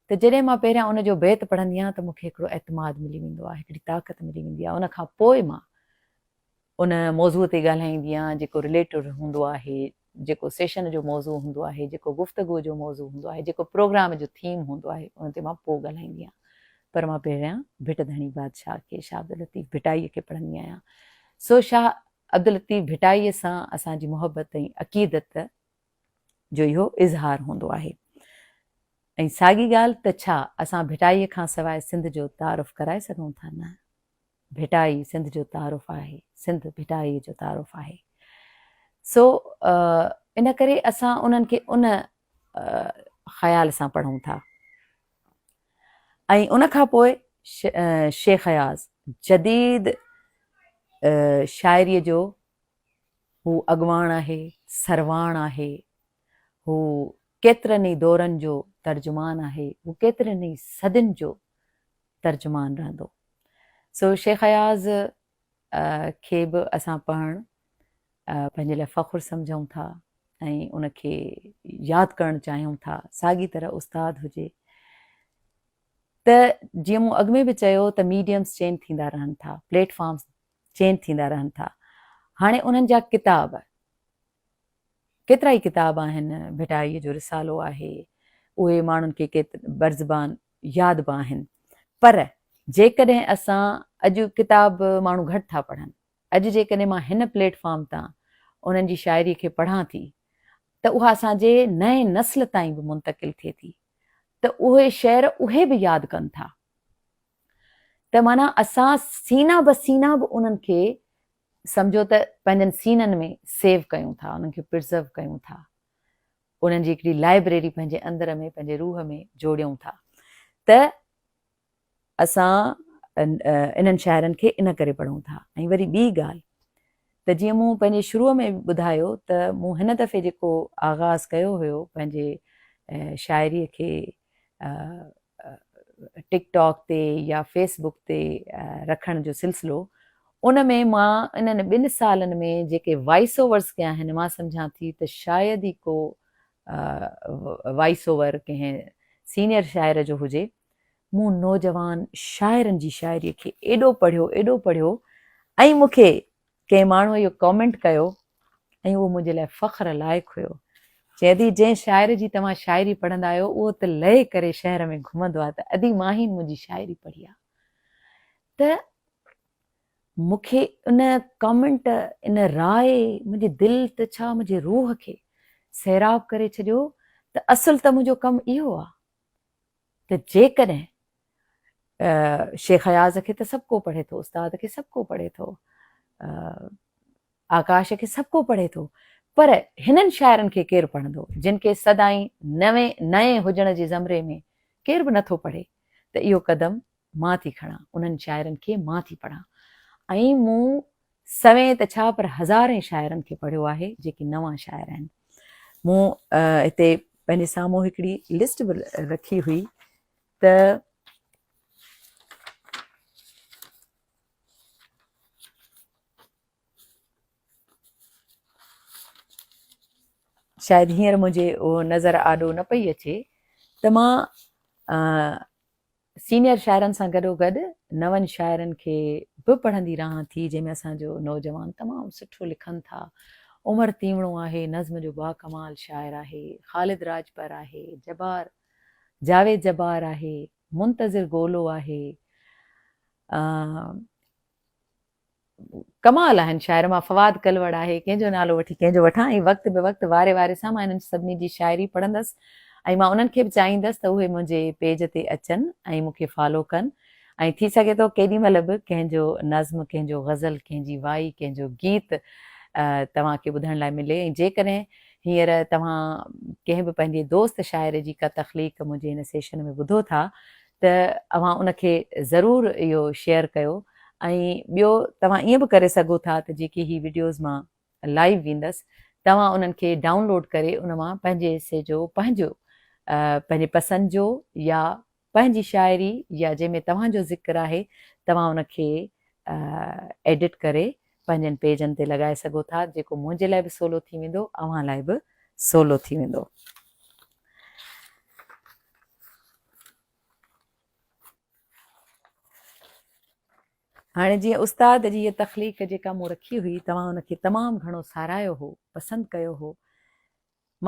ته جڏهن مان پهريان ان جو بيت پڙهندي آهيان ته مون کي هڪڙو اعتماد ملي ويندو آهي هڪڙي طاقت ملي ويندي آهي ان کان پوء مان ان موضوع تي ڳالهائيندي آهيان جيڪو رليٽڊ هوندو آهي جيڪو سيشن جو موضوع هوندو آهي جيڪو گفتگو جو موضوع هوندو آهي جيڪو پروگرام جو ٿيم هوندو آهي ان تي مان پوء ڳالهائيندي آهيان پر مان پهريان ڀٽ ڌڻي بادشاهه کي شاهه عبداللطيف ڀٽائي کي پڙهندي آهيان سو شاهه عبداللطيف ڀٽائي سان اسان جي محبت ۽ عقيدت جو اهو اظهار هوندو آهي ۽ ساڳي ڳالهه ته ڇا اسان ڀٽائي کان سواء سنڌ جو تعارف ڪرائي سگهون ٿا؟ نه، ڀٽائي سنڌ جو تعارف آهي، سنڌ ڀٽائي جو تعارف آهي. سو ان ڪري اسان انهن کي ان خيال سان پڙهون ٿا ۽ ان کان پوء شيخ اياز جديد شاعريء جو هو اڳواڻ آهي، سرواڻ آهي، هو ڪيترن ئي دورن جو ترجمان آهي، هو ڪيترين ئي صدين جو ترجمان رهندو. سو شيخ اياز کي به اسان پڙهڻ پنهنجي لاء فخر سمجهون ٿا ۽ ان کي ياد ڪرڻ چاهيون ٿا. ساڳي طرح استاد هجي ته جيئن مون اڳ ۾ به چيو ته ميڊيمز چينج ٿيندا رهن ٿا، پليٽ فارمز چينج ٿيندا رهن ٿا. هاڻي انهن جا ڪتاب، ڪيترائي ڪتاب آهن، ڀٽائيء جو رسالو آهي، اهي ماڻهن کي ڪي برزبان ياد به آهن، پر جيڪڏهن اسان اڄ ڪتاب ماڻهو گهٽ ٿا پڙهن، اڄ جيڪڏهن مان هن پليٽ فارم تان انهن جي شاعريء کي پڙهان ٿي ته اها اسان جي نئين نسل تائين به منتقل ٿئي ٿي ته اهي شعر اهي به ياد ڪن ٿا. ته معنيٰ اسان سينا به سينا به انهن کي سمجهو ته پنهنجن سينن ۾ سيو ڪيون ٿا، انهن کي پرزرو ڪيون ٿا، انهن جي هڪڙي لائبريري پنهنجي اندر ۾ پنهنجي روح ۾ جوڙيون ٿا ته اسان انهن شاعرن کي ان ڪري پڙهون ٿا. ۽ وري ٻي ڳالهه ته جيئن مون پنهنجي شروع ۾ ٻڌايو ته مون هن دفعي جيڪو آغاز ڪيو هيو پنهنجي شاعريء کي ٽڪ ٽاڪ تي يا فيس بڪ تي رکڻ جو سلسلو ان ۾ مان انهن ٻن سالن ۾ جيڪي وائس اوورس ڪيا آهن مان سمجهان ٿي ته شايد ئي ڪو وائس اوور ڪنهن سينيئر شاعر جو هجي مون نوجوان شاعرن جي شاعري کي ايڏو پڙهيو ايڏو پڙهيو ۽ مون کي ڪنهن ماڻهوء اهو ڪامينٽ ڪيو ۽ اهو منهنجي لاء فخر لائق هيو. چي ادي جنهن شاعر جي توهان شاعري پڙهندا آهيو اهو ته لئي ڪري شهر ۾ گهمندو آهي ته ادي ماهين منهنجي شاعري پڙهي آهي ته مون کي ان ڪامينٽ ان راء منهنجي دل ته ڇا منهنجي روح کي سيراب ڪري ڇڏيو ته اصل ته منهنجو ڪم اهو آهي ته جيڪڏهن شيخ اياز کي ته سڀ ڪو پڙهي ٿو، استاد کي سڀ ڪو پڙهي ٿو، آڪاش کي سڀ ڪو پڙهي ٿو، پر هنن شاعرن کي ڪير پڙهندو، جن کي سدائين نوين نئين هجڻ جي زمري ۾ ڪير به نٿو پڙهي ته اهو قدم مان ٿي کڻان، انهن شاعرن کي مان ٿي پڙهان ۽ مون سوين ته ڇا پر هزارين شاعرن کي پڙهيو آهي جيڪي نوان شاعر آهن. مون هتي پنهنجي سامهون هڪڙي لسٽ به رکي هئي ته شايد هينئر منهنجي اهو نظر آڏو نه پئي اچي ته مان سينيئر شاعرن سان گڏوگڏ نون شاعرن کي به پڙهندي رهان ٿي، جنهن ۾ اسان جو نوجوان تمام سٺو لکن ٿا. عمر تيوڻو آهي، نظم جو باڪمال شاعر آهي، خالد راڄپر آهي، جبار جاويد جبار آهي، منتظر گولو آهي، ڪمال آهن شاعر مان فواد ڪلوڙ آهي ڪنهن جو نالو وٺي ڪنهن جو وٺان ۽ وقت به وقت واري واري سان مان انهن سڀني جي شاعري پڙهندس ۽ مان انهن کي به چاهيندس ته اهي منهنجي پيج تي اچن ۽ مون کي فالو ڪن ۽ ٿي سگهي ٿو ڪيڏي مهل به ڪنهن جو نظم، ڪنهن جو غزل، ڪنهن جي وائي، ڪنهن جو گيت توهان کي ٻڌڻ لاء ملي ۽ جيڪڏهن هينئر توهان ڪنهن به پنهنجي دوست شاعر جي ڪا تخليق منهنجي هن سيشن ۾ ٻڌو ٿا ته اوهان ان کي ضرور اهو شيئر ڪيو ۽ ٻيو توهان ائين به ڪري سگهو ٿا ته جيڪي هي وڊيوز مان لائيو ويندس توهان انهن کي ڊائون لوڊ ڪري ان مان پنهنجي حصي جو پنهنجو پنهنجي پسند جو يا پنهنجي شاعري يا جنهن ۾ توهان جو ذڪر آهي توهان ان کي ايڊٽ ڪري پنهنجن پيجن تي لڳائي سگهو ٿا جيڪو منهنجي لاء به سولو ٿي ويندو اوهان لاء به سولو ٿي ويندو. هاڻي جيئن استاد جي هيء تخليق جيڪا مون رکي هئي توهان ان کي تمام گهڻو ساراهيو هو پسند ڪيو هو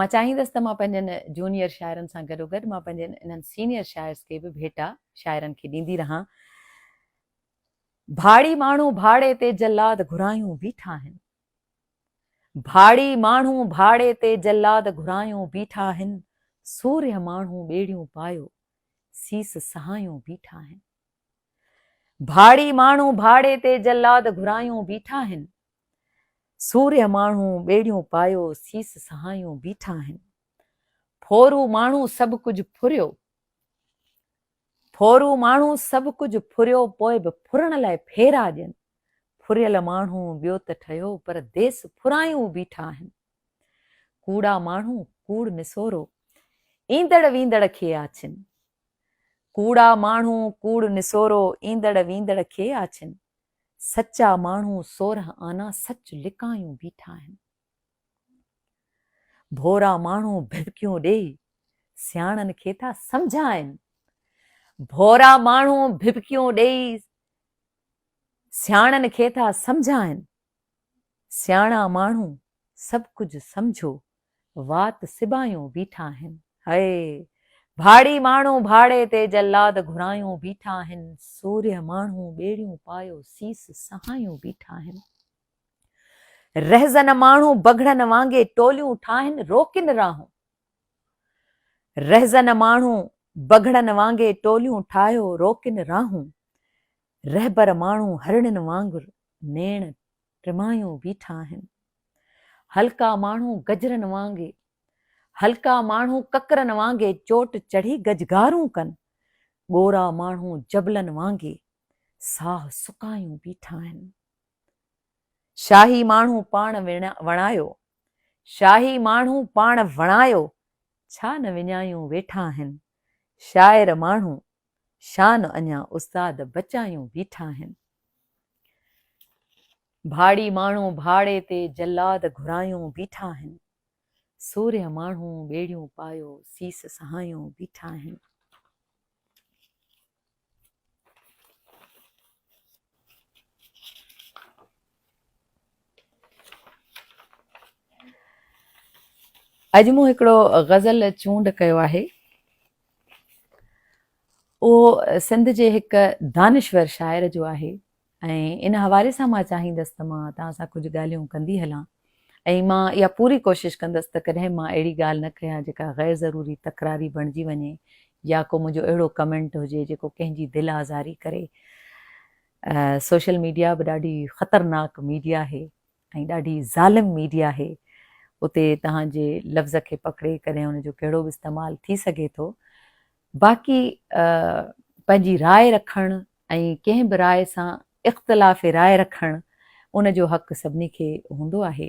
مان چاهيندس ته مان پنهنجن جونيئر شاعرن سان گڏوگڏ مان پنهنجن انهن سينيئر شاعرز کي به ڀيٽا شاعرن کي ڏيندي رهان. ڀاڙي ماڻهو ڀاڙي تي جلاد گهرايون بيٺا هن. ڀاڙي ماڻهو ڀاڙي تي جلاد گهرايون بيٺا هن. سورهيه ماڻهو ٻيڙيون پايو سيس سهايون بيٺا هن. ڀاڙي ماڻهو ڀاڙي تي جلاد گهرايون بيٺا هن. سورهيه ماڻهو ٻيڙيون پايو سيس سهايون بيٺا هن. ڦورو ماڻهو سڀ ڪجهه ڦريو. ڦورو ماڻهو سڀ ڪجهه ڦريو پوء به ڦرڻ لاء ڦيرا ڏين. ڦريل ماڻهو ٻيو ته ٺهيو پر ديس ڦرايون بيٺا آهن. ڪوڙا ماڻهو ڪوڙ نسورو ايندڙ ويندڙ کي آڇين. ڪوڙا ماڻهو ڪوڙ نسورو ايندڙ ويندڙ کي آڇين. سچا ماڻهو 16 آنا سچ لڪايون بيٺا آهن. ڀورا ماڻهو ڀڀڪيون ڏيئي سياڻن کي ٿا سمجهائن. ڀورا ماڻهو ڀڀڪيون ڏيئي سياڻن کي ٿا سمجهائن. سياڻا ماڻهو سڀ ڪجهه سمجهو وات سبايون بيٺا آهن. هئي! ڀاڙي ماڻهو ڀاڙي تي جلاد گهرايون بيٺا آهن. سورهيه ماڻهو ٻيڙيون پايو سيس سهايون بيٺا آهن. رهزن ماڻهو بگهڙن وانگي ٽوليون ٺاهن روڪين راهون. رهزن ماڻهو بگهڙن وانگي ٽوليون ٺاهيو روڪين راهون. رهبر ماڻهو هرڻين وانگر نيڻ ٽمايون بيٺا آهن. هلڪا ماڻهو گجرن وانگي، هلڪا ماڻهو ڪڪرن وانگي چوٽ چڙهي گجگارون ڪن. ڳورا ماڻهو جبلن وانگي ساهه سڪايون بيٺا آهن. شاهي ماڻهو پاڻ وڻايو، شاهي ماڻهو پاڻ وڻايو، ڇا نه وڃايون ويٺا آهن. شاعر ماڻهو شان اڃا استاد بچايون بيٺا آهن. ڀاڙي ماڻهو ڀاڙي تي جلاد گهرايون بيٺا آهن. سورهيه ماڻهو ٻيڙيون پايو سيس سهايون بيٺا آهن. اڄ مون هڪڙو غزل چونڊ ڪيو آهي. اهو سنڌ جي هڪ دانشور شاعر جو آهي ۽ ان حوالي سان مان چاهيندس ته مان توهان سان ڪجهه ڳالهيون ڪندي هلان ۽ مان اها پوري ڪوشش ڪندس ته ڪڏهن مان اهڙي ڳالهه نه ڪيان جيڪا غير ضروري تڪراري بڻجي وڃي يا ڪو منهنجو اهڙو ڪمينٽ هجي جيڪو ڪنهن جي دل آزاري ڪري. سوشل ميڊيا به ڏاڍي خطرناڪ ميڊيا آهي ۽ ڏاڍي ظالم ميڊيا آهي اتي توهان جي لفظ کي پڪڙي ڪڏهن ان جو ڪهڙو به استعمال ٿي سگهي ٿو باقي پنهنجي راء رکڻ ۽ ڪنهن به راء سان اختلاف راء رکڻ ان جو حق سڀني کي هوندو آهي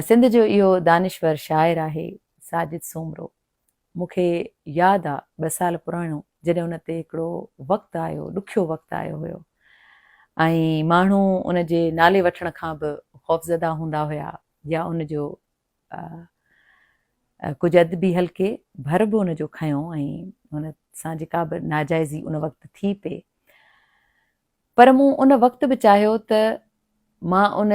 سنڌ جو اهو دانشور شاعر آهي ساجد سومرو مون کي ياد آ ٻه سال پراڻو جڏهن ان تي هڪڙو وقت آيو ڏکيو وقت آيو هيو ۽ ماڻهو ان جي نالي وٺڻ کان به خوفزده هوندا هيا يا ان جو ڪجهه ادبي حلقي ڀر به ان جو کنيو ۽ ان سان جيڪا به ناجائزي ان وقت ٿي پئي پر مون ان وقت به چاهيو ته مان ان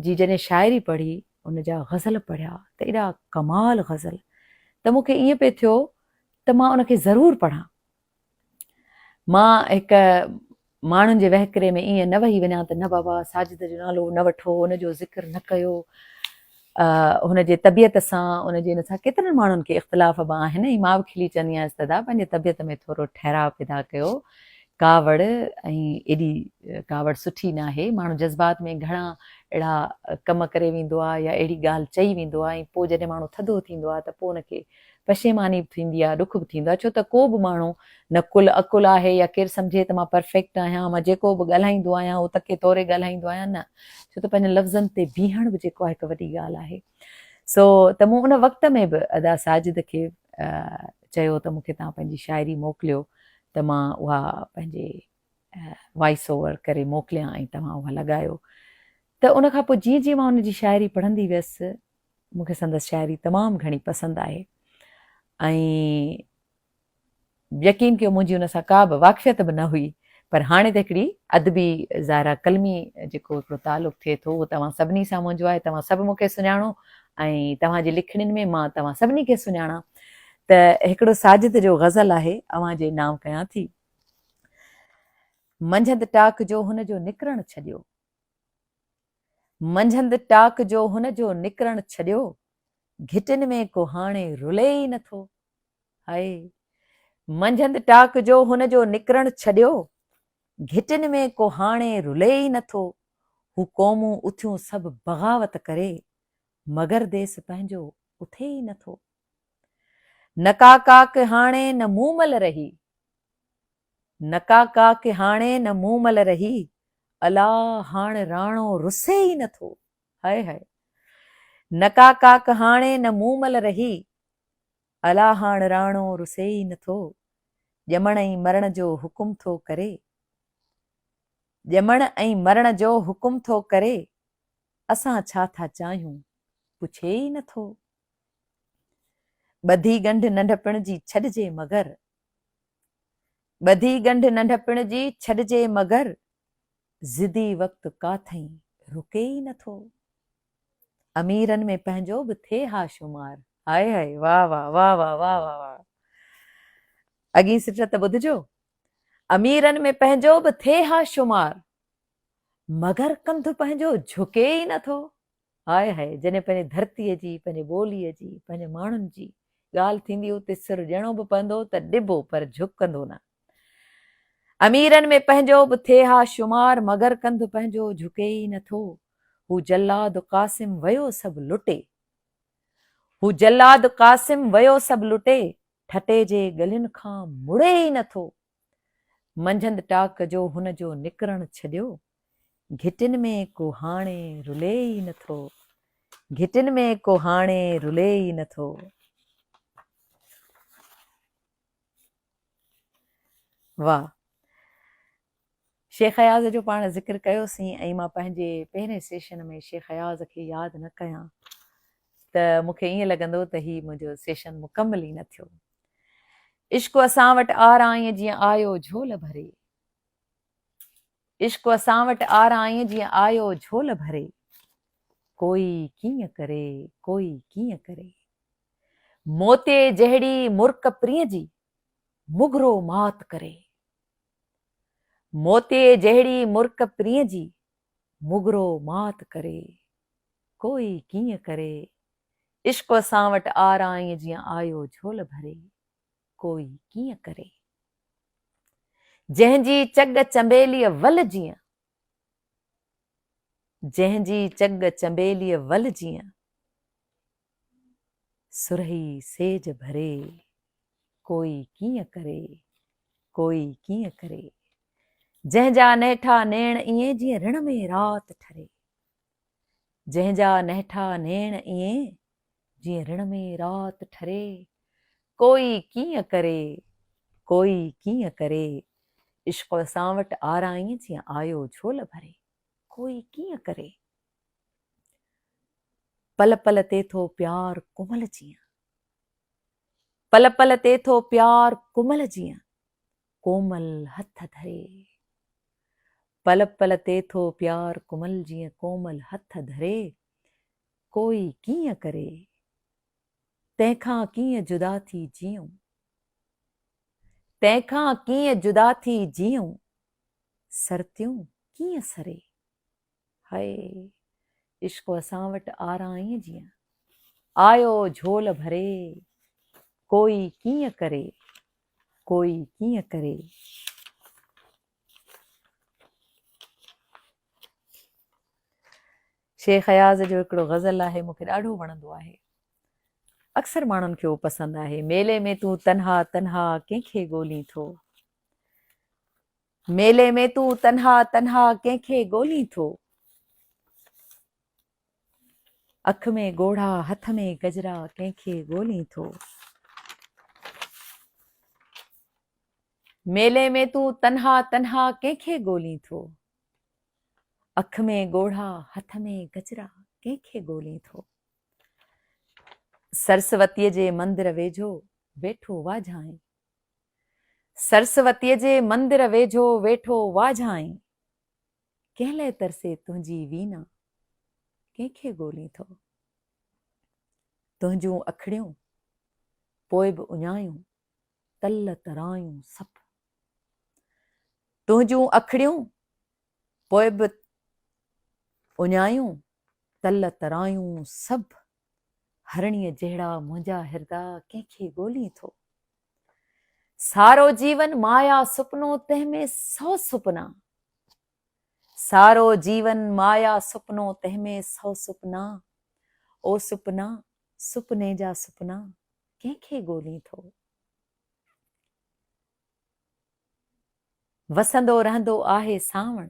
جي جڏهن شاعري پڙهي، ان جا غزل پڙهيا ته ايڏا ڪمال غزل ته مون کي ائين پئي ٿيو ته مان ان کي ضرور پڙهان. مان هڪ ماڻهن جي وهڪري ۾ ائين نه وهي وڃان ته نه بابا ساجد جو نالو نه وٺو، ان جو ذڪر نه ڪيو. هن جي طبيعت سان ان جي ان سان ڪيترن ماڻهن کي اختلاف به آهن ۽ مان به کلي چوندي آهيان ته ادا پنهنجي طبيعت ۾ ٿورو ٺهراء پيدا ڪيو. ڪاوڙ ۽ ايڏي ڪاوڙ سٺي ناهي. ماڻهو جذبات ۾ گهڻا اهڙا ڪم ڪري ويندو آهي يا اهڙي ڳالهه چئي ويندو آهي ۽ پوء جڏهن ماڻهو ٿڌو ٿيندو آهي ته پوء ان کي پشيماني به ٿيندي آهي، ڏک به ٿيندو آهي، ڇو ته ڪو به ماڻهو نه ڪل عقل آهي يا ڪير سمجهي ته مان پرفيڪٽ آهيان، مان جيڪو به ڳالهائيندو آهيان اهو تڪي توري ڳالهائيندو آهيان، نه، ڇو ته پنهنجن لفظن تي بيهڻ به جيڪو آهي هڪ وڏي ڳالهه آهي. سو ته مون ان وقت ۾ به ادا ساجد کي چيو ته مون کي توهان پنهنجي شاعري موڪليو ته مان اها پنهنجي وائس اوور ڪري موڪليان ۽ توهان اها لڳايو ته ان کان پوء جيئن جيئن مان ان جي شاعري پڙهندي ويس مون کي سندس شاعري تمام گهڻي پسند آهي ۽ يقين ڪيو منهنجي ان سان ڪا به واقفيت به نه هئي پر هاڻي ته هڪڙي ادبي ظاهرا قلمي جيڪو هڪڙو تعلق ٿئي ٿو اهو توهان سڀني سان منهنجو آهي توهان سڀ مون کي سڃاڻو ۽ توهان جي لکڻين ۾ مان توهان سڀني کي سڃاڻان ته هڪڙو ساجد جو غزل آهي اوهان جي نانء ڪيان ٿي. منجهند ٽاڪ جو هن جو نڪرڻ ڇڏيو. منجهند ٽاڪ جو هن جو نڪرڻ ڇڏيو، گهٽين ۾ ڪو هاڻي رلي ئي نه ٿو. هائي! منجهند ٽاڪ جو هن جو نڪرڻ ڇڏيو، گهٽين ۾ ڪو هاڻي رلي ئي نه ٿو. هو قومون اٿيون سڀ بغاوت ڪري، مگر ديس پنهنجو اٿي ئي نه ٿو. نه ڪا ڪاڪ هاڻي نه مومل رهي. نه ڪا ڪاڪ هاڻي نه مومل رهي. الا هاڻ راڻو رسي ئي نه ٿو. High high. نه ڪا ڪاڪ هاڻي نه مومل رهي. الا هاڻ راڻو رسي ئي نه ٿو. ڄمڻ ۽ مرڻ جو حڪم ٿو ڪري. ڄمڻ ۽ مرڻ جو حڪم ٿو ڪري. اسان ڇا ٿا چاهيون پڇي ئي نه ٿو. ٻڌي ڳنڍ ننڍپڻ جي ڇڏجي مگر. ٻڌي ڳنڍ ننڍپڻ جي ڇڏجي مگر. ضدي وقت ڪاٿئين رڪي ئي نه ٿو. اميرن ۾ پنهنجو به ٿئي ها شمار. هائي هائي واه واه واه واه واه واه واه اڳين سٽ ته ٻڌجو. اميرن ۾ پنهنجو به ٿئي ها شمار. مگر ڪنڌ پنهنجو جهڪي ئي نه ٿو. هاء هاء جڏهن پنهنجي ڌرتيء جي، پنهنجي ٻوليء جي، پنهنجي ماڻهن جي ڳالهه ٿيندي اتي سر ڏيڻو به پوندو ته ڏبو پر جهڪندو نه. اميرن ۾ پنهنجو به ٿئي ها شمار مگر ڪنڌ پنهنجو جهڪي ئي نه ٿو. هو جلاد قاسم ويو سڀ لٽي. هو جلاد قاسم ويو سڀ لٽي، ٺٽي جي ڳلين کان مڙي ئي نه ٿو. منجهند ٽاڪ جو هن جو نڪرڻ ڇڏيو، گهٽين ۾ ڪو هاڻي رلي ئي نه ٿو، گهٽين ۾ ڪو هاڻي رلي ئي نه ٿو. واھ. شيخ اياز جو پاڻ ذڪر ڪيوسين ۽ مان پنهنجي پهرين سيشن ۾ شيخ اياز کي ياد نه ڪيان ته مون کي ائين لڳندو ته هي منهنجو سيشن مڪمل ئي نه ٿيو. عشق اسان وٽ آرائين جيئن آيو جهول ڀري. عشق اسان وٽ آرائين جيئن آيو جهول ڀري. ڪوئي ڪيئن ڪري ڪوئي ڪيئن ڪري. موتي جهڙي مرڪ پرينء جي مگرو مات ڪري. موتي جهڙي مرڪ پرينء جي مگرو مات ڪري. ڪوئي ڪيئن ڪري. عشق اسان وٽ آرائين جيئن آيو جهول ڀري، ڪوئي ڪيئن ڪري. جنهن جي چڳ چنبيليء ول جيئن، جنهن جي چڳ چنبيليء ول جيئن، سرهي سيج ڀري، ڪوئي ڪيئن ڪري، ڪوئي ڪيئن ڪري. جنهن جا نهٺا نيڻ ائين جيئن رڻ ۾ رات ٺري. جنهن جا نهٺا نيڻ ائين جيئن رڻ ۾ رات ٺري، ڪوئي ڪيئن ڪري، ڪوئي ڪيئن ڪري، عشق اسان وٽ آرائين جيئن آيو جهول ڀري، ڪوئي ڪيئن ڪري. پل پل تي ٿو پيار ڪمل جيئن، پل پل تي ٿو پيار ڪمل جيئن، ڪومل هٿ ڌري. پل پل تي ٿو پيار ڪمل جيئن ڪومل هٿ ڌري، ڪوئي ڪيئن ڪري، تنهن کان ڪيئن جدا ٿي جيئون، تنهن کان ڪيئن جدا ٿي جيئون، سرتيون ڪيئن سري. هاء عشق اسان وٽ آرائين جيئن آيو جهول ڀري، ڪوئي ڪيئن ڪري، ڪوئي ڪيئن ڪري. شيخ اياز جو هڪڙو غزل آهي مون کي ڏاڍو وڻندو آهي. اڪثر ماڻهن کي اهو پسند آهي. ميلي ۾ تون تنها تنها ڪنهن کي ڳولين ٿو. ميلي ۾ تون تنها تنها ڪنهن کي ڳولين ٿو. اک ۾ ڳوڙها هٿ ۾ گجرا ڪنهن کي ڳولين ٿو. ميلي ۾ تون تنها تنها ڪنهن کي ڳولين ٿو. اک ۾ ڳوڙها هٿ ۾ گجرا ڪنهن کي ڳولين ٿو. سرسوتيء جي مندر ويجهو ويٺو واجهائين. سرسوتيء جي مندر ويجهو ويٺو واجهائين. ڪنهن لئه ترسي تنهنجي وينا ڪنهن کي ڳولين ٿو. تنهنجون اکڙيون پوء به اڃايون تل ترايون سڀ. تنهنجون اکڙيون پوء به اڃايون تل ترايون سڀ. هرڻيء جهڙا منهنجا هردا ڪنهن کي ڳولين ٿو. سارو جيون مايا سپنو تنهن ۾ سو سپنا. سارو جيون مايا سپنو تنهن ۾ سو سپنا. او سپنا سپني جا سپنا ڪنهن کي ڳولين ٿو. وسندو رهندو آهي سانوڻ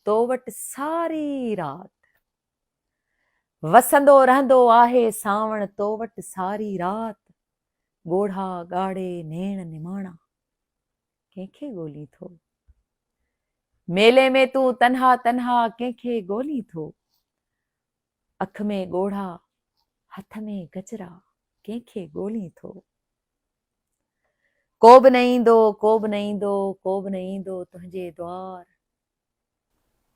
تو وٽ ساري رات. وسندو رهندو آهي سانوڻ تو وٽ ساري رات. ڳوڙها ڳاڙي نيڻ نماڻا ڪنهن کي ڳولين ٿو. ميلي ۾ تون تنها تنها ڪنهن کي ڳولين ٿو. اک ۾ ڳوڙها هٿ ۾ گجرا ڪنهن کي ڳولين ٿو. ڪو به نه ايندو ڪو به نه ايندو ڪو به نه ايندو تنهنجي دوار.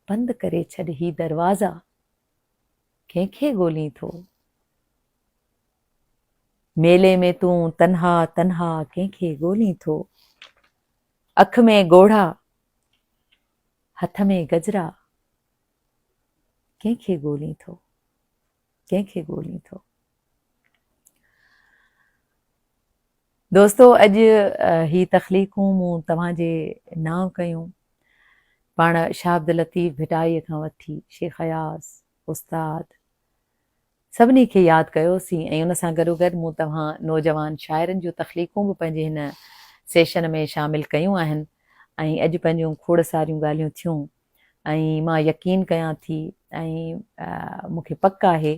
بند ڪري ڇڏ هي دروازا ڪنهن کي ڳولين ٿو. ميلي ۾ تون تنها تنها ڪنهن کي ڳولين ٿو. اک ۾ ڳوڙها هٿ ۾ گجرا ڪنهن کي ڳولين ٿو ڪنهن کي ڳولين ٿو. دوستو اڄ هي تخليقون مون توهان جي نانء ڪيون. پاڻ شاهه عبداللطيف ڀٽائيء کان وٺي شيخ اياز، استاد سڀني کي ياد ڪيوسين ۽ ان سان گڏوگڏ مون توهان نوجوان شاعرن جون تخليقون به پنهنجي هن سيشن ۾ شامل ڪيون آهن ۽ اڄ پنهنجون کوڙ ساريون ڳالهيون ٿيون. ۽ مان يقين ڪيان ٿي ۽ مون کي پڪ آهي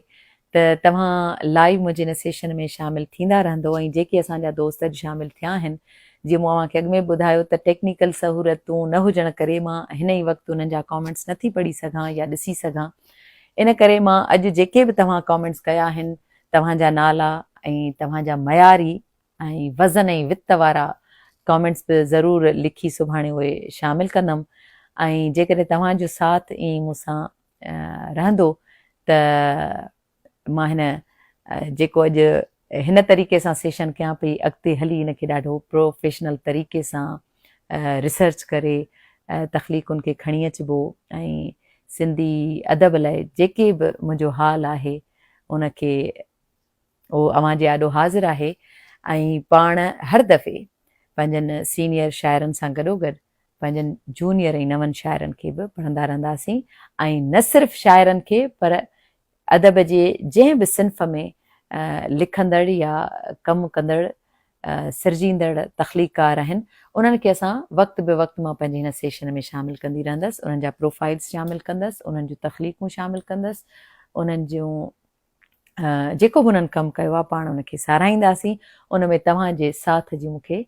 ته توهان لائيو منهنجي هن سيشن ۾ شامل ٿيندا رهندو ۽ جيڪي اسان جا دوست اڄ شامل ٿيا آهن جيئن مون اوهان کي اڳ ۾ به ٻڌايو ته ٽيڪنيڪل سهولتون نه هجڻ ڪري مان هن ئي وقت انهن جا ڪامينٽس نه ٿي پڙهي سگهان يا ڏسي سگهان ان ڪري مان اڄ جيڪي به توهان ڪامينٽس ڪيا آهن توهان جا نالا ۽ توهان جا معياري ۽ وزن ۽ وت وارا ڪامينٽس به ضرور لکي سڀاڻي اهي شامل ڪندم ۽ جيڪڏهن توهان جو ساٿ ائين مون سان رهندو ته مان هن جيڪو اڄ هن طريقي سان سيشن ڪيان پئي اڳتي هلي ان کي ڏاڍو پروفيشنل طريقي سان ريسرچ ڪري تخليقن کي کڻي اچبو ۽ سنڌي ادب لاء جيڪي به منهنجو حال آهي ان کي اهو اوهان جي آڏو حاضر آهي ۽ پاڻ هر دفعي پنهنجن سينيئر شاعرن سان گڏوگڏ پنهنجن جونيئر ۽ نون شاعرن کي به پڙهندا رهنداسين ۽ نه صرف شاعرن کي پر ادب جي جنهن به صنف ۾ لکندڙ يا ڪم ڪندڙ سرجيندڙ تخليقڪار آهن انهن کي اسان وقت به وقت مان پنهنجي هن سيشن ۾ شامل ڪندي رهندس انهن جا پروفائلز شامل ڪندس انهن جون تخليقون شامل ڪندس انهن جون جيڪو به انهن ڪم ڪيو آهي پاڻ ان کي ساراهينداسين ان ۾ توهان جي ساٿ جي مون کي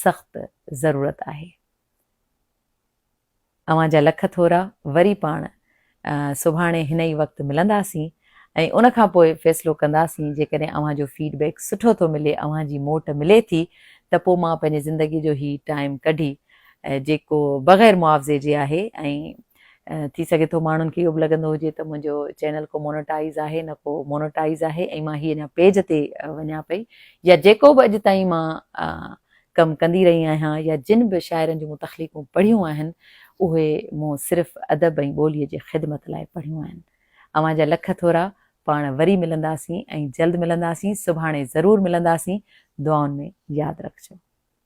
سخت ضرورت آهي. اوهان جا لک ٿورا وري پاڻ سڀاڻي هن ئي وقت ملنداسين ۽ ان کان پوء فيصلو ڪنداسين جيڪڏهن اوهان جو فيڊ بيڪ سٺو ٿو ملي اوهان جي موٽ ملي ٿي ته پوء مان پنهنجي زندگي جو هي ٽائيم ڪڍي جيڪو بغير معاوضي جي آهي ۽ ٿي سگهي ٿو ماڻهن کي اهو به لڳندو هجي ته منهنجو چينل ڪو مونوٽائيز آهي نه ڪو مونوٽائيز آهي ۽ مان هي اڃا پيج تي وڃان پئي يا جيڪو به اڄ تائين مان ڪم ڪندي رهي آهيان يا جن به شاعرن جون مون تخليقون پڙهيون آهن اهي مون صرف ادب ۽ ٻوليء جي خدمت لاء پڙهيون آهن. اوهان جا لک ٿورا پاڻ وري ملنداسين ۽ جلد ملنداسين سڀاڻي ضرور ملنداسين دعائن ۾ ياد رکجو.